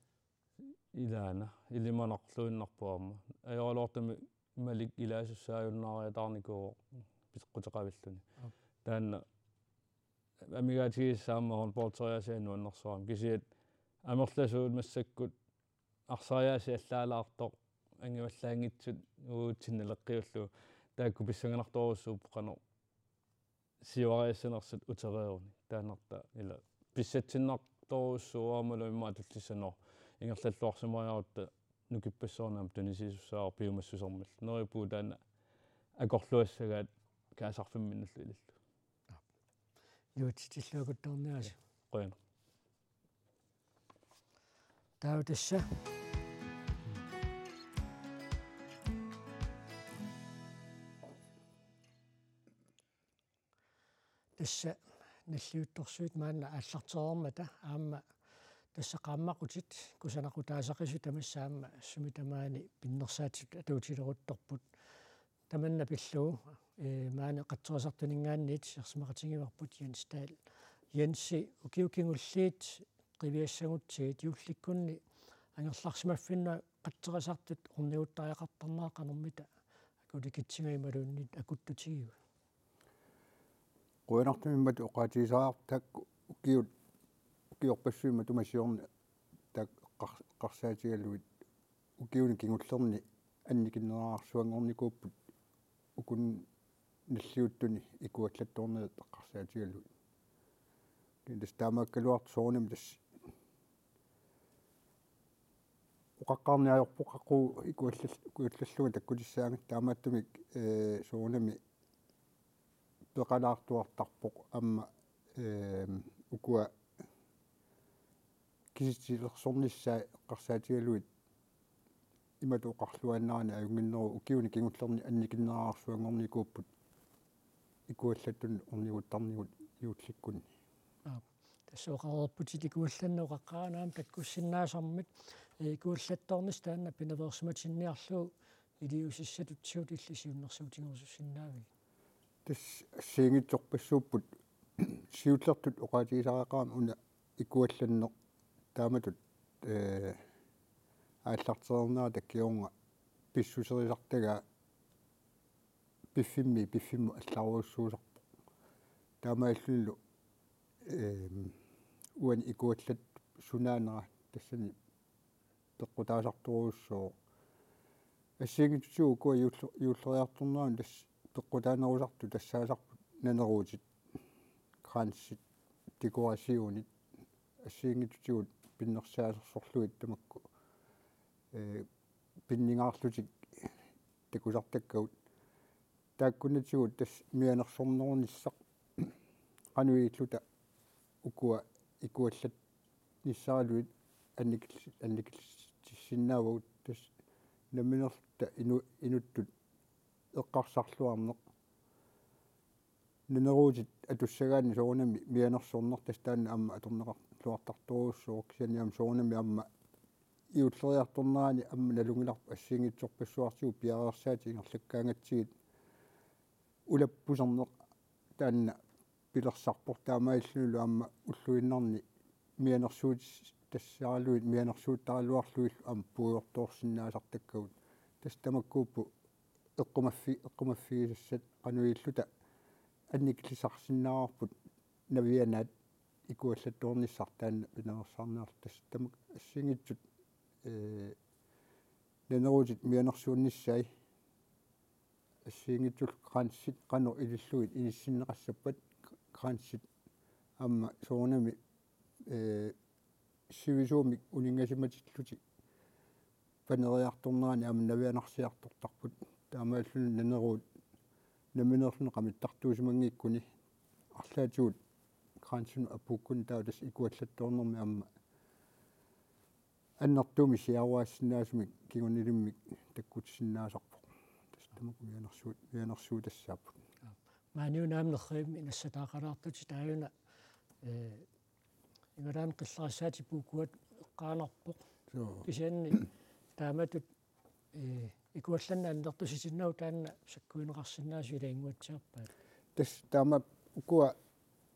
Ilaana, ilimanarluinnarpoq aamma. Ajoraluartumik Malik ilaasussaajunnaariataarnikuuvoq peqquteqavilluni. Aap. Taanna amigaatigisassaq aamma håndboldiaasiat nuannersuarmik. Kisianni amerlasuut massakkut arsariaasiit allaalaartoq angivallaanngitsut uagutsinnut naleqqiullugu taakku pissanganartorujussuupput qanoq siuariassanersut utereerunik. Taannartaa ila pissatsinnartorujussuuvoq aammalu immaqa tullissaneq ingerlalluarsimariarutta nukippassuarnik aamma tunisisussaavoq piumassusermillu. Neriuppugut taanna akorluassagaat kaasarfimminnullu ilillugu. Iluatsitsilluakuttoorniarisi. Qujanaq. Taava tassa. Tassa nalliuttorsuit maanna aallartereermata aamma tassa qaammaqutit kusanaqutaasaqisut tamassa aamma sumi tamaani pinnersaatit atuutileruttorput. Tamanna pillugu, eh, maani qatserisartuninngaanniit isumaqatigivarput Jens Dahl. Jensi, ukiut kingulliit qiviassagutsigit juullikkunni angerlarsimaffinnut qatserisartut orniguttariaqartarnerat qanormita akulikitsiga imaluunniit akuttutigiva? Qujanartumik imatut oqaatigisariaqarputit ukiut, ukiorpassuit matuma siorna taakku eqqar-, eqqarsaatigalugit ukiuni kingullerni annikinnerarsuanngornikuupput ukunni nalliuttuni ikuallattoornerit eqqarsaatigalugit. Kisianni tassa taamaakkaluartoq soorunami tassa oqaqqaarneq ajorpoq qaqugu ikuallal-, ikuallallunga takkutissaanga taamaattumik, eh, soorunami peqalaartuartarpoq aamma, ehm, ukua kisitsilluarnissaat eqqarsaatigalugit imatut oqarluaannarani ajunnginneruvoq ukiuni kingullerni annikinnerarsuanngornikuupput ikuallattunik orniguttarnigut juullikkunni. Aap. Tassa oqareerputit ikuallanneq oqaqqaarneq aamma takkussinnaasarmat, eh, ikuallattoornissaq taanna pinaveersimatinniarlugu iliuusissatut illit siunnersuutigerusussinnaavigit? Tassa assigiinngitsorpassuupput siullertut oqaatigisariaqarama una ikuallanneq taamatut, eh, aallartereernerata kingorna pissuserisartagaa piffimmi piffimmut allarujussuusarpoq. Taamaalillunilu, ehm, uani ikuallattoq sunaanera tassani peqqutaasartorujussuuvoq. Assigiinngitsutigut ukua juulle-, juulleriartornerani tassa peqqutaanerusartut tassaasarput naneruutit, kransit, dekorationit, assigiinngitsutigut pinnersaasersorlugit tamakku, eh, pinningaarlutik takusartakkagut. Taakkunatigut tassa mianersornerunissaq qanoq ililluta ukua ikuallatnissaraluit annikil-, annikillissinnaavagut tassa nammineerluta inu-, inuttut eqqarsarluarneq. Naneruutit atussagaanni soorunami mianersorneq tassa taanna aamma atorneqarluartartorujussuuvoq kisianni aamma soorunami aamma juulleriartornerani aamma nalunngilarput assigiinngitsorpassuartigut piareersaatit ingerlakkaangatsigit ulappuserneq taanna pilersarpoq taamaalillunilu aamma ulluinnarni mianersuutis-, tassaraluit mianersuuttaraluarlugillu aamma puigortoorsinnaasartakkagut. Tassa tamakkuupput eqqumaffi-, eqqumaffigisassat qanoq ililluta annikillisarsinnaavarput navianaat ikuallattoornissaq taanna pinersarniarlugu, tassa tamakku assigiinngitsut, ee, naneruutit mianersuunnissaat, assigiinngitsullu kransit qanoq ilillugit inissinneqassappat, kransit aamma soorunami, ee, sivisuumik uninngasimatillutik paneriartornerani aamma navianarsiartortarput. Taamaalilluni naneruut nammineerluni qamittartuusimanngikkuni arlaatigut kransinut apuukkuni taava tassa ikuallattoornermi aamma annertuumik siaruaassinnaasumik kingunilimmik takkutissinnaasarpoq. Tassa tamakku mianersuut-, mianersuutassaapput. Maaniuna aamma nerrivimmi nassataaqalaartutit taajuna, ee, igalaani qillarissaatit puukkuat eqqaanarpoq. Suu. Kisianni taamatut, ee, ikuallanneq annertusitinnagu taanna sakkuineqarsinnaasoq ilaginnguatsiarpaat. Tassa taama ukua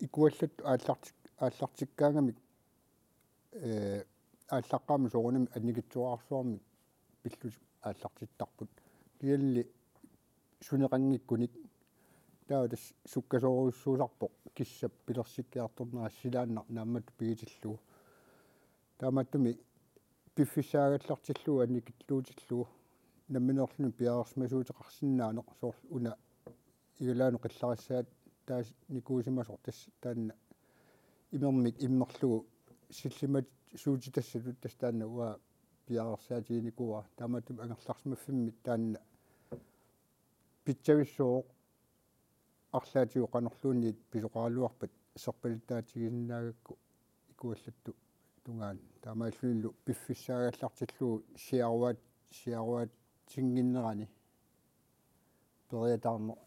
ikuallattut aallartik-, aallartikkaangamik, ee, aallaqqaammut soorunami annikitsuararsuarmik pillutik aallartittarput. Kisiannili suneqanngikkunik taava tassa sukkasoorujussuusarpoq kissap pilersikkiartornera silaannaq naammattut pigitillugu. Taamaattumik piffissaagallartillugu annikilluutillugu nammineerluni piareersimasuuteqarsinnaaneq, soorlu una igalaanut qillarissaataanikuusimasoq tassa taanna imermik immerlugu sillimasuutitassatut tassa taanna uanga piareersaatiginikuuara. Taamaattumik angerlarsimaffimmi taanna pitsavissuuvoq arlaatigut qanorluunniit pisoqaraluarpat serpalittaatigisinnaagakku ikuallattut tungaanut. Taamaalillunilu piffissaagallartillugu siaruaat-, siaruaatinnginnerani periataarneq,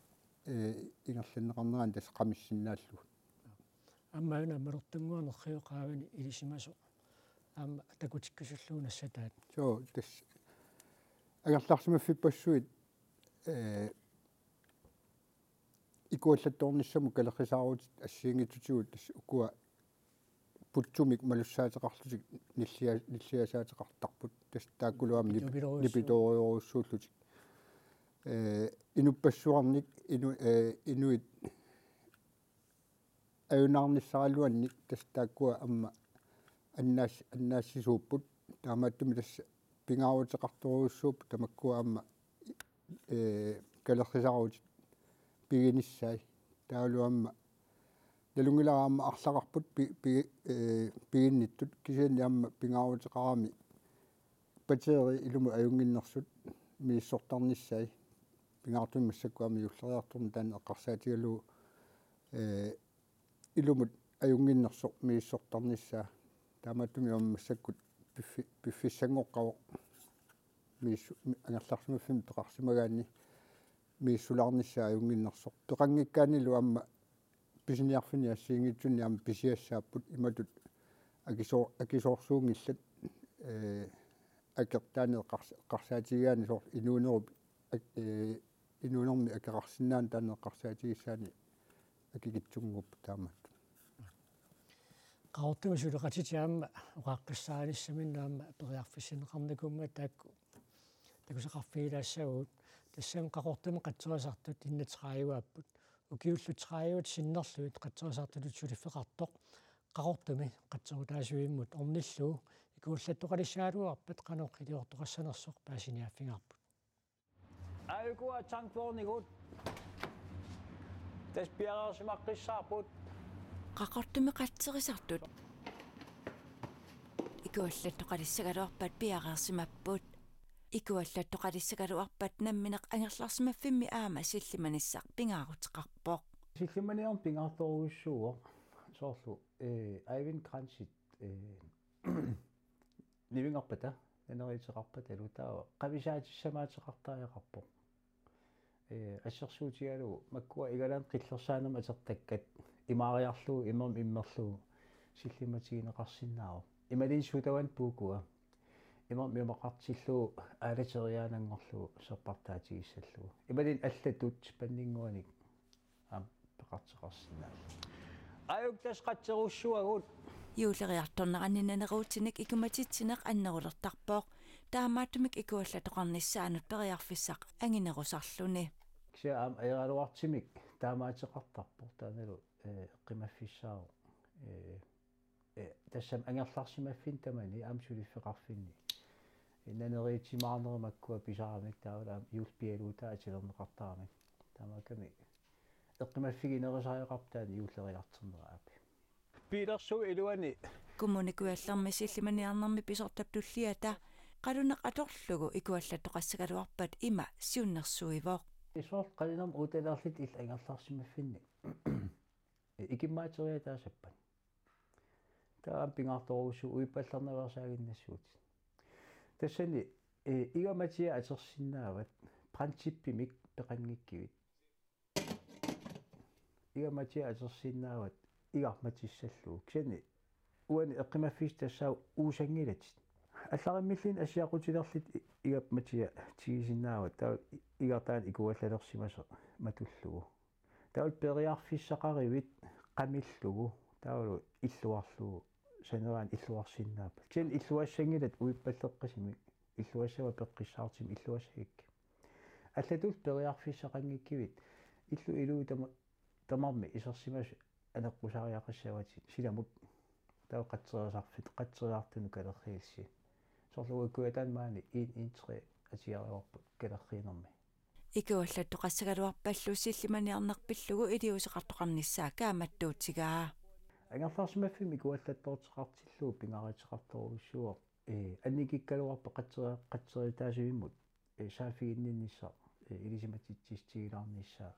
ee, ingerlanneqarnerani tassa qamissinnaallugu. Aamma una malertunnguaq nerrivik qaavani ilisimasoq aamma takutikkusullugu nassataat. Suu, tassa angerlarsimaffippassuit, ee, ikuallattoornissamut kalerrisaarutit assigiinngitsutigut tassa ukua putsumik malussaateqarlutik nillia-, nilliasaateqartarput. Tassa taakkulu aamma nip-, nipitoorujussuullutik. Nipitoorujussuullutik. Ee, inuppassuarnik inu-, ee, inuit ajunaarnissaraluannik tassa taakkua aamma annaas-, annaassisuupput. Taamaattumik tassa pingaaruteqartorujussuupput tamakkua aamma, ee, kalerrisaarutit piginissaat. Taavalu aamma nalunngilara aamma arlaqarput pi-, pi-, ee, piginnittut, kisianni aamma pingaaruteqarami batteriit ilumut ajunnginnersut misissortarnissaat. Pingaartumik massakkut aamma juulleriartorneq taanna eqqarsaatigalugu, ee, ilumut ajunnginnersoq misissortarnissaa. Taamaattumik aamma massakkut piffi-, piffissanngoqqavoq misissu-, mi-, angerlarsimaffimmi peqarsimagaanni misissulaarnissaa ajunnginnersoq. Peqanngikkaannilu aamma pisiniarfinni assigiinngitsunni aamma pisiassaapput imatut akisoo-, akisoorsuunngillat, ee, akeq taanna eqqars-, eqqarsaatigigaanni soorlu inuunerup ak-, ee, inuunermi akeqarsinnaaneq taanna eqqarsaatigissaanni akikitsunnguupput taamaattut. Qaqortumi suleqatitit aamma oqaaqqissaarnissaminnik aamma periarfissinneqarnikuummat taakku takusaqarfigilaassavagut. Tassami Qaqortumi qatserisartut enogtrediveupput. Ukiullu tredivet sinnerlugit qatserisartutut suliffeqartoq Qaqortumi qatserutaasuimmut ornillugu ikuallattoqalissagaluarpat qanoq iliortoqassanersoq paasiniaaffigaarput. Aajukua tankvognivut. Tassa piareersimaqqissaarput. Qaqortumi qatserisartut ikuallattoqalissagaluarpat piareersimapput. Ikuallattoqalissagaluarpat nammineq angerlarsimaffimmi aamma sillimanissaq pingaaruteqarpoq. Sillimaniarneq pingaartorujussuuvoq soorlu, ee, Eivind Kransit, ee, nivingerpata, naneriuteqarpata, taava qamisaatissamaattoqartariaqarpoq. Ee, assersuutigalugu makkua igalaanni qillersaanermik atortakkat imaariarlugu imermik immerlugu sillimatigineqarsinnaavoq. Imaluunniit sutavanni puukua imermik imaqartillugu aalateriaananngorlugu serpartaatigissallugu. Imaluunniit allatut panninnguanik aamma peqartoqarsinnaalluni. Aajukua tassa qatserussuagut. Juulleriartorneranni naneruutinik ikumatitsineq annerulertarpoq. Taamaattumik ikuallattoqarnissaanut periarfissaq anginerusarluni. Kisianni aamma ajoraluartumik taamaateqartarpoq taannalu, ee, qimaffissaavoq, ee, Tassami angerlarsimaffinni tamani aamma suliffeqarfinni. Naneriitsimaarnerup makkua pisaramik taavalu aamma juullialuutaa atilerneqartaramik. Tamakkerlugu eqqumaffiginerusariaqarpoq taanna juulleriartornera aap. Piilersuup iluani. Kommune Kujallermi sillimaniarnermi pisortap tulliata qalluneq atorlugu ikuallattoqassagaluarpat ima siunnersuivoq. Soorlu qallunermut uutalerlutik illit angerlarsimaffinni ikimmaateriataasappat. Taava pingaartorujussuuvoq uippallernaveersaaginnassuutit. Tassani, eh, igaq matiaq atorsinnaavat princippimik peqanngikkivit. Igaq matiaq atorsinnaavat igaq matissallugu. Kisianni uani eqqumaffissaq tassaavoq uusanngilatit. Allarimmilluunniit assiaqutilerlutit igaq matiaq tigisinnaavat. Taava igaq taanna ikuallalersimasoq matullugu. Taavalu periarfissaqaruit qamillugu, taavalu illuarlugu, saneraani illuarsinnaappat. Kisianni illuassanngilatit uippalleqqisumik, illuassava peqqissaartumik illuassagakkit. Allatut periarfissaqanngikkivit, illup iluani tama-, tamarmik isersimasut aneqqusaariaqassavatit silamut. Taava qatserisarfik, qatserisartunut kalerriillusi. Soorlu uagut Kujataani maani en en tre atigaarivarput kalerriinermi. Ikuallattoqassagaluarpallu sillimaniarneq pillugu iliuuseqartoqarnissaa kaammattuutigaa. Angerlarsimaffimmi ikuallattoortoqartillugu pingaaruteqartorujussuuvoq, eh, annikikkaluarpat qatseri-, qatseritaasuimmut, eh, saaffiginninnissaq, eh, ilisimatitsissutigilaarnissaa.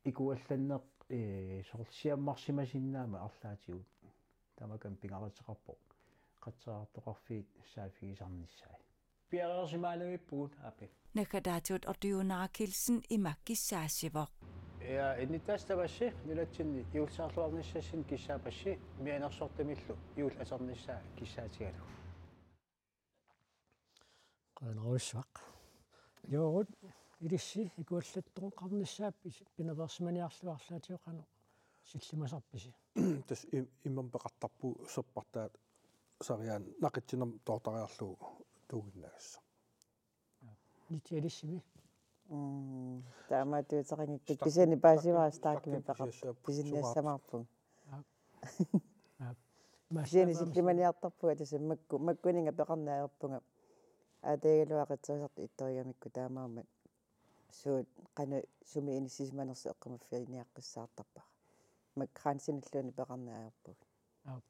Ikuallanneq, eh, soorlu siammarsimasinnaammat arlaatigut. Tamakku aamma pingaaruteqarpoq qatseriartoqarfiit saaffigisarnissaat. Piareersimaanavippugut aap. Naggataatigut Otto Juuna Kielsen ima kissaassivoq. Ja, innuttaasut tamassi nunatsinni juullisaarluarnissassinni kissaapassi mianersortamillu juulli atornissaa kissaatigalugu. Qujanarsuaq. Joorut, ilissi ikuallattoqarnissaa pis-, pinaveersimaniarlugu arlaatigut qanoq sillimasarpisi? Tassa im-, imermik peqartarpugut serpartaat sariaani naqitsinermik toortariarlugu tuuginnagassaq. Nitsi, ilissimi? Mm, taamaattuuteqanngikkuit. Startimi, kisianni paasivara startimi, startimi peqarpoq. Pisiassaapput. Pisiassamaarpugut. Aap. Aap. Kisianni sillimaniartarpunga tassa makku-, makkuninnga peqarneq ajorpunga. Aatagigaluaq qatserisartut ittorigamikku taamaammat. Suut qanoq sumi inissisimanersoq eqqumaffiginiaqqissaartarpara. Makku kransinilluunniit peqarneq ajorpugut. Aap.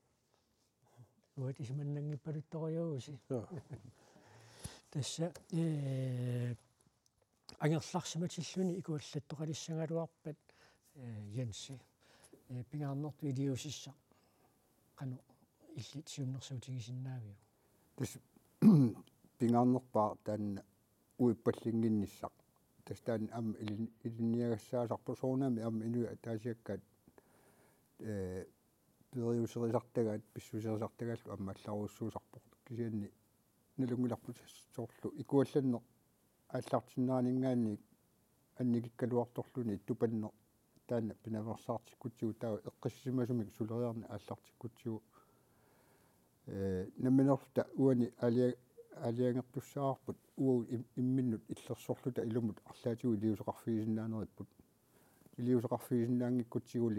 Uanga isumannaanngippaluttorujuuvusi. Joo. Tassa, eh, angerlarsimatilluni ikuallattoqalissagaluarpat, eh, Jensi. Eh, pingaarnertut iliuusissaq qanoq illit siunnersuutigisinnaaviuk? Tassa pingaarnerpaaq taanna uippallinnginnissaq. Tassa taanna aamma ilin-, ilinniagassaasarpoq soorunami aamma inuit ataasiakkaat, eh, periuserisartagaat, pissuserisartagaallu aamma allarujussuusarpoq. Kisianni nalunngilarput tassa soorlu ikuallanneq aallartinneraninngaanniit annikikkaluartorluni tupanneq taanna pinaveersaartikkutsigu taava eqqissisimasumik suleriarneq aallartikkutsigu. Eh, nammineerluta uani aalia-, aalajangertussaavarput uagut im-, imminnut illersorluta ilumut arlaatigut iliuuseqarfigisinnaaneripput. Iliuuseqarfigisinnaanngikkutsigu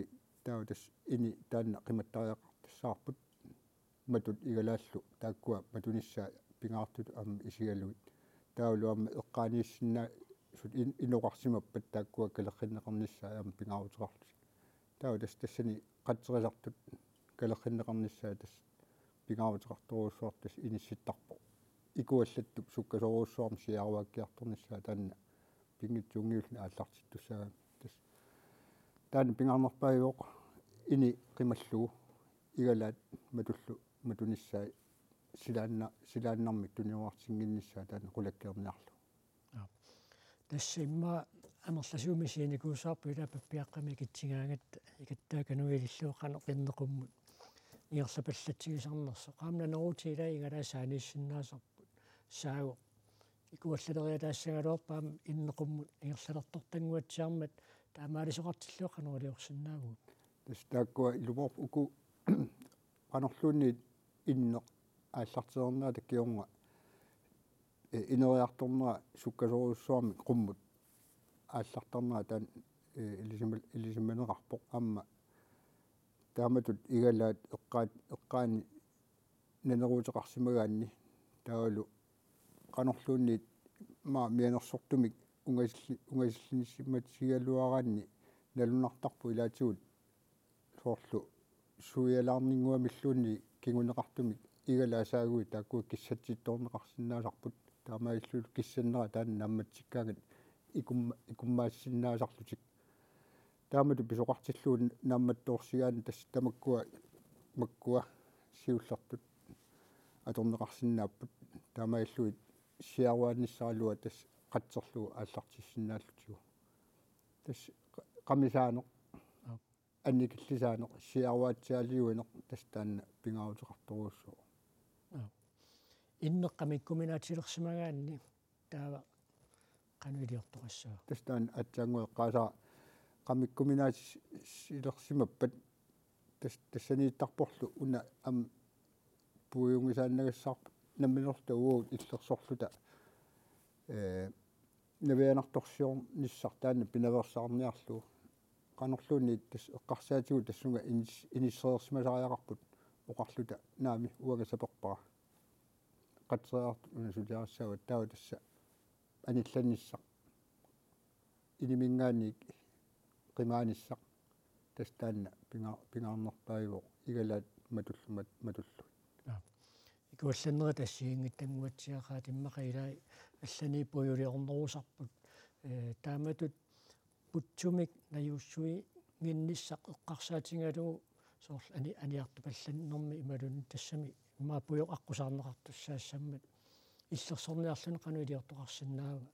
taava tassa ini taanna qimattariaqartussaavoq. Matut igalaallu taakkua matunissaat pingaartutut aamma isigalugit. Taavalu aamma eqqaaniissinnaasut in-, inoqarsimappat taakkua kalerrinneqarnissaat aamma pingaaruteqarlutik. Taava tassa tassani qatserisartut kalerrinneqarnissaat tassa pingaaruteqartorujussuartut tassa inissittarpoq. Ikuallattup sukkasoorujussuarmik siaruakkiartornissaa taanna pinngitsuunngiulluni aallartittussaagami. Tassa taanna pingaarnerpaajuvoq ini qimallugu igalaat matullu matunissaat silaanna-, silaannarmik tuniorartinnginnissaa taanna qulakkeerniarlugu. Aap. Tassa immaqa amerlasuumik scenikkuussavarput ilaa pappiaqqamik ikitsigaangatta ikattaakka nuilillugu qanoq inneqummut ingerlapallatsigisarnersoq. Aamma naneruutit ilaa igalaat saaniissinnaasarput. Saagoq. Ikuallaleriataassagaluarpat aamma inneqummut ingerlalertortannguatsiarmat taamaalisoqartillugu qanoq iliorsinnaavugut? Tassa taakkua ilumoorput uku qanorluunniit inneq aallartereernerata kingorna, eh, ineriartornera sukkasoorujussuarmik qummut aallartarnera taanna, eh, ilisima-, ilisimaneqarpoq aamma Taamatut igalaat eqqaat eqqaani naneruuteqarsimagaanni taavalu qanorluunniit maa mianersortumik ungasilli ungasillisimatigaluaraanni nalunartarpoq ilaatigut soorlu suialaarninnguamilluunniit kinguneqartumik igalaat saaguit taakkua kissatsittoorneqarsinnaasarput taamaalillunilu kissannera taanna naammatsikkaangat ikumma- ikummaasinnaasarlutik. Taamatut pisoqartillugu naammattoorsigaanni tassa tamakkua makkua siullertut atorneqarsinnaapput taamaalillugit siaruaannissaraluaq tassa qatserlugu aallartissinnaallugu. Tassa qa- qamisaaneq, aap, annikillisaaneq, siaruaatsiaaliuineq tassa taanna pingaaruteqartorujussuuvoq. Aap. Inneq qamikkuminaatilersimagaanni taava qanoq iliortoqassaaq? Tassa taanna aatsaannguaq eqqaasara qamikkuminaatilersimappat tassa tassaniittarporlu una aamma puiunngisaannagassarput nammineerluta uagut illersorluta ee navianartorsiornissaq taanna pinaveersaarniarlugu. Qanorluunniit tassa eqqarsaatigut tassunga inis- inissereersimasariaqarput oqarluta naamik uanga saperpara. Qatseriartut una suliarissaagut taava tassa anillanissaq iniminngaanniit qimaanissaq tassa taanna pinga- pingaarnerpaajuvoq igalaat matullu- mat- matullugit. Aap. Ikuallannerit assigiinngitsunnguatsiaqaat immaqa ilaat allaniippoq puiuliornerusarput. Ee, taamatut putsumik najuussuinnginnissaq eqqarsaatigalugu soorlu ani- aniartupallannermi imaluunniit tassami immaqa pujoq aqqusaarneqartussaassammat illersorniarluni qanoq iliortoqarsinnaava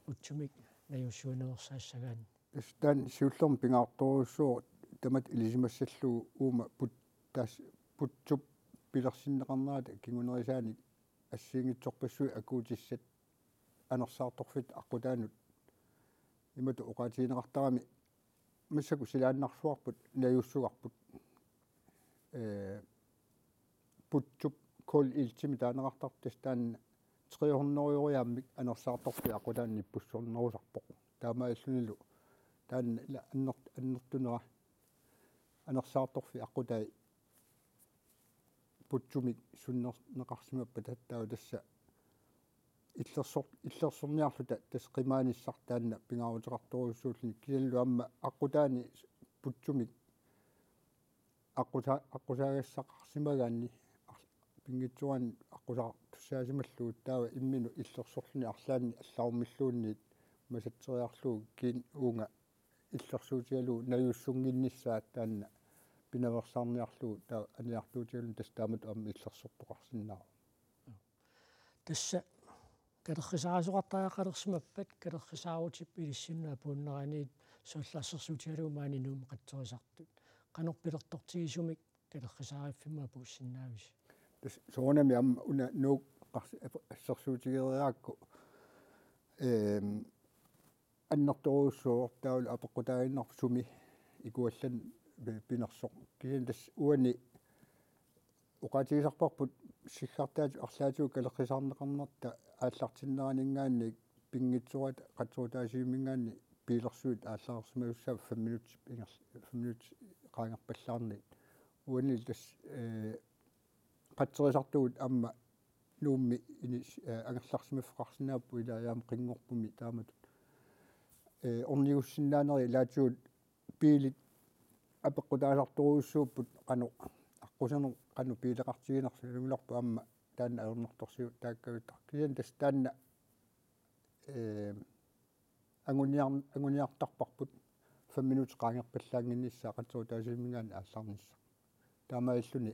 putsumik najuussuinersaassagaanni? Tassa taanna siullermik pingaartorujussuuvoq tamatta ilisimassallugu uuma put- tassa putsup pilersinneqarnerata kingunerisaanik assigiinngitsorpassuit akuutissat anersaartorfitta aqqutaanut imatut oqaatigineqartarami massakkut silaannarsuarput najuussugarput ee putsup K-L-iltimik taaneqartartoq tassa taanna tre hundrede euroiaammik anersaartorfik aqqutaani nippussornerusarpoq. Taamaalillunilu taanna ila anner- annertunera anersaartorfik aqqutai putsumik sunnerneqarsimappat taava tassa illersor- illersorniarluta tassa qimaanissaq taanna pingaaruteqartorujussuulluni kisiannilu aamma aqqutaani putsumik aqqusa- aqqusaagassaqarsimagaanni ar- pinngitsoorani aqqusaartussaasimallugu taava imminut illersorluni arlaanni allarummilluunniit masatseriarlugu kiinni uunga illersuutigalugu najuussunnginnissaa taanna pinaveersaarniarlugu taava aniartuutigalugu tassa taamatut aamma illersortoqarsinnaavoq. Tassa kalerrisarisoqartariaqalersimappat kalerrisaarutip ilissinnut apuunneraniit soorlu assersuutigalugu maani Nuummi qatserisartut. Qanoq pilertortigisumik kalerrisaariffimmut apuussinnaavisi? Tassa soorunami aamma una Nuuk qars- assersuutigereerakku ehm annertoorujussuuvoq taavalu apeqqutaaginnarpoq sumi ikuallanneq pi- pinersoq. Kisianni tassa uani oqaatigisarparput siggartaat arlaatigut kalerrisaarneqarnerta aallartinneraninngaanniit pinngitsoorata qatsortaasiuminngaanniit biilersuit aallarsimasussaat fem minutsit inger- fem minutsit qaangerpallaarniit. Uani tassa ee qatserisartugut aamma Nuummi inis- ee angerlarsimaffeqarsinnaapput ilaa aamma qinngorpumi taamatut ee ornigussinnaanerit ilaatigut biilit apeqqutaasartorujussuupput qanoq aqqusaneq qanoq biileqartiginersoq ilumilarput aamma taanna ajornartorsiut taakkavittar. Kisianni tassa taanna ee anguniar- anguniartarparput fem minutsit qaangerpallaannginnissaa qatsortaasiuminngaanniit aallarnissaq. Taamaalilluni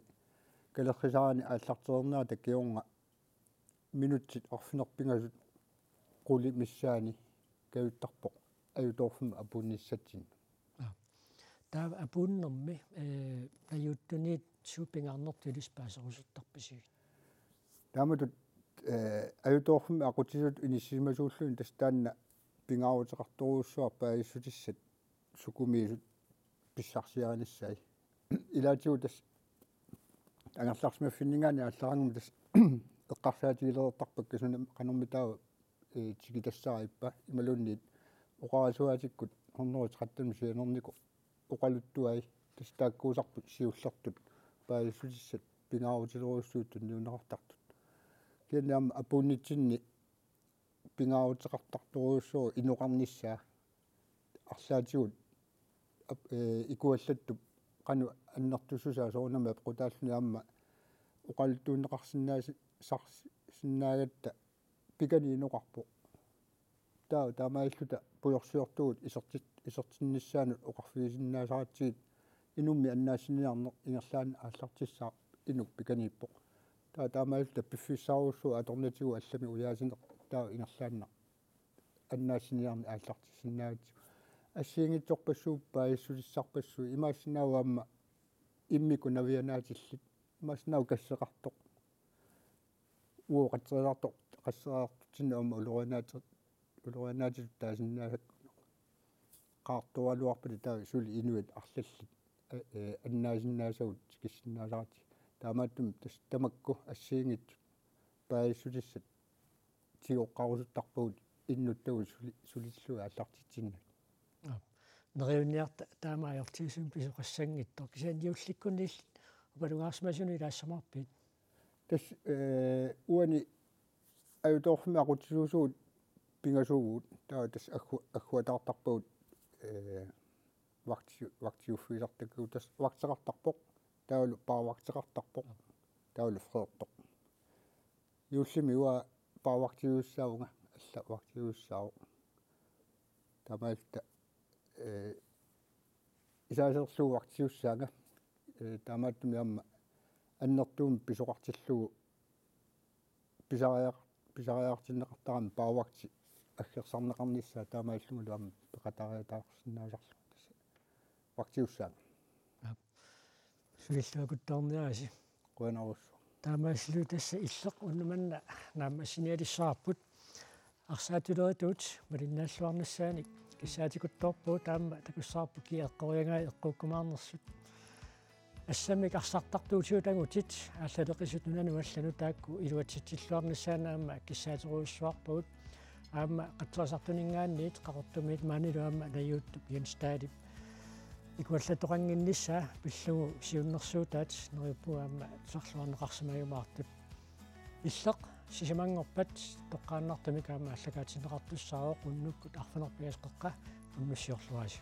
kalerrisaarani aallartereernerata kingorna minutsit arfineq-pingasut qulit missaanni kavittarpoq ajutoorfimmut apuunnissatsinnut. Aap. Taava apuunnermi ee najuuttuniit suut pingaarnertut ilissi paaserusuttarpisigit? Taamatut ee ajutoorfimmut aqutsisutut inissisimasuulluni tassa taanna pingaaruteqartorujussuaq paasissutissat sukumiisut pissarsiarinissai. Ilaatigut tassa angerlarsimaffinninngaanniit aallaraangama tassa eqqarsaatigilereertarpakka suna qanormitaava ee tikitassaraippa imaluunniit oqarasuaatikkut hundrede tretten sianernikoq oqaluttuai Tassa taakkuusarput siullertut paasissutissat pingaarutilerujussuit tunniunneqartartut. Kisianni aamma apuunnitsinni pingaaruteqartartorujussuuvoq inoqarnissaa arlaatigut ap-, ee, ikuallattup qanoq annertussusaa soorunami apeqqutaalluni aamma oqaluttuunneqarsinnaasi-, sars-, sinnaagatta pikani inoqarpoq. Taava taamaalilluta pujorsiortugut isertit-, isertinnissaanut oqarfigisinnaasaratsigit inummi annaassiniarneq ingerlaannaq aallartissaaq inuk pikaniippoq. Taava taamaalilluta piffissarujussuuvoq atornatigut allamik ujaasineq taava ingerlaannaq annaassiniarneq aallartissinnaagatsigit. Assigiinngitsorpassuit paasissutissarpassuit imaassinnaavoq aamma immikkut navianaatillit. Imaassinnaavoq kasseqartoq. Uagut qasseriartoq, qasseriartortinnut aamma ulorianaati-, ulorianaatitut taasinnaasakka qaartoraluarpata taava suli inuit arlallit, ee, ee, annaasinnaasagut tikissinnaasaratsigu. Taamaattumik tassa tamakku assigiinngitsut paasissutissat tigoqqarusuttarpagut innuttagut suli-, sulillugit aallartitsinnagit. Aap. Neriunniarta taama ajortigisumik pisoqassanngitsoq. Kisianni juullikkunniilli oqalungaarsimasunut ilaassamaarpit? Tassa, ee, uani ajutoorfimmi aqutsisuusugut pingasuuvugut. Taava tassa aggu-, agguataartarpagut, ee, vagti-, vagtiuffigisartakkagut. Tassa vagteqartarpoq. Taavalu baarvagteqartarpoq. Taavalu freertoq. Juullimi uanga baarvagtiusussaavunga, alla vagtiusussaavoq. Taamaalilluta, ee, isaaserlugu vagtiusussaanga, ee, taamaattumik aamma annertuumik pisoqartillugu pisariaq-, pisariaqartinneqartarami baarvagti aggersarneqarnissaa taamaalillunilu aamma peqataariataarsinnaasarlugu tassa vagtiusussaanga. Aap. Sulilluakuttoorniarisi. Qujanarsuaq. Taamaasilluta tassa Illeq unnuk manna naammassinialissavarput. Arsaattuleritut malinnaalluarnissaanik kissaatikuttoorpugut, taama takussavarput kia eqqoriagai eqquukkumaarnersut. Assammik arsartartuutigut angutit aallaleqisut nunanut allanut taakku iluatsitsilluarnissaannut aamma kissaaterujussuarpagut. Aamma Qatserisartuninngaanniit Qaqortumiit maanilu aamma Najuuttup Jens Dahlip ikuallattoqannginnissaa pillugu siunnersuutaat, neriuppunga aamma tusarluarneqarsimajumaartut. Illeq, sisamanngorpat toqqaannartumik aamma aallakaatinneqartussaavoq, unnukkut arfineq-pingasut qeqqa unnussiorluarisi.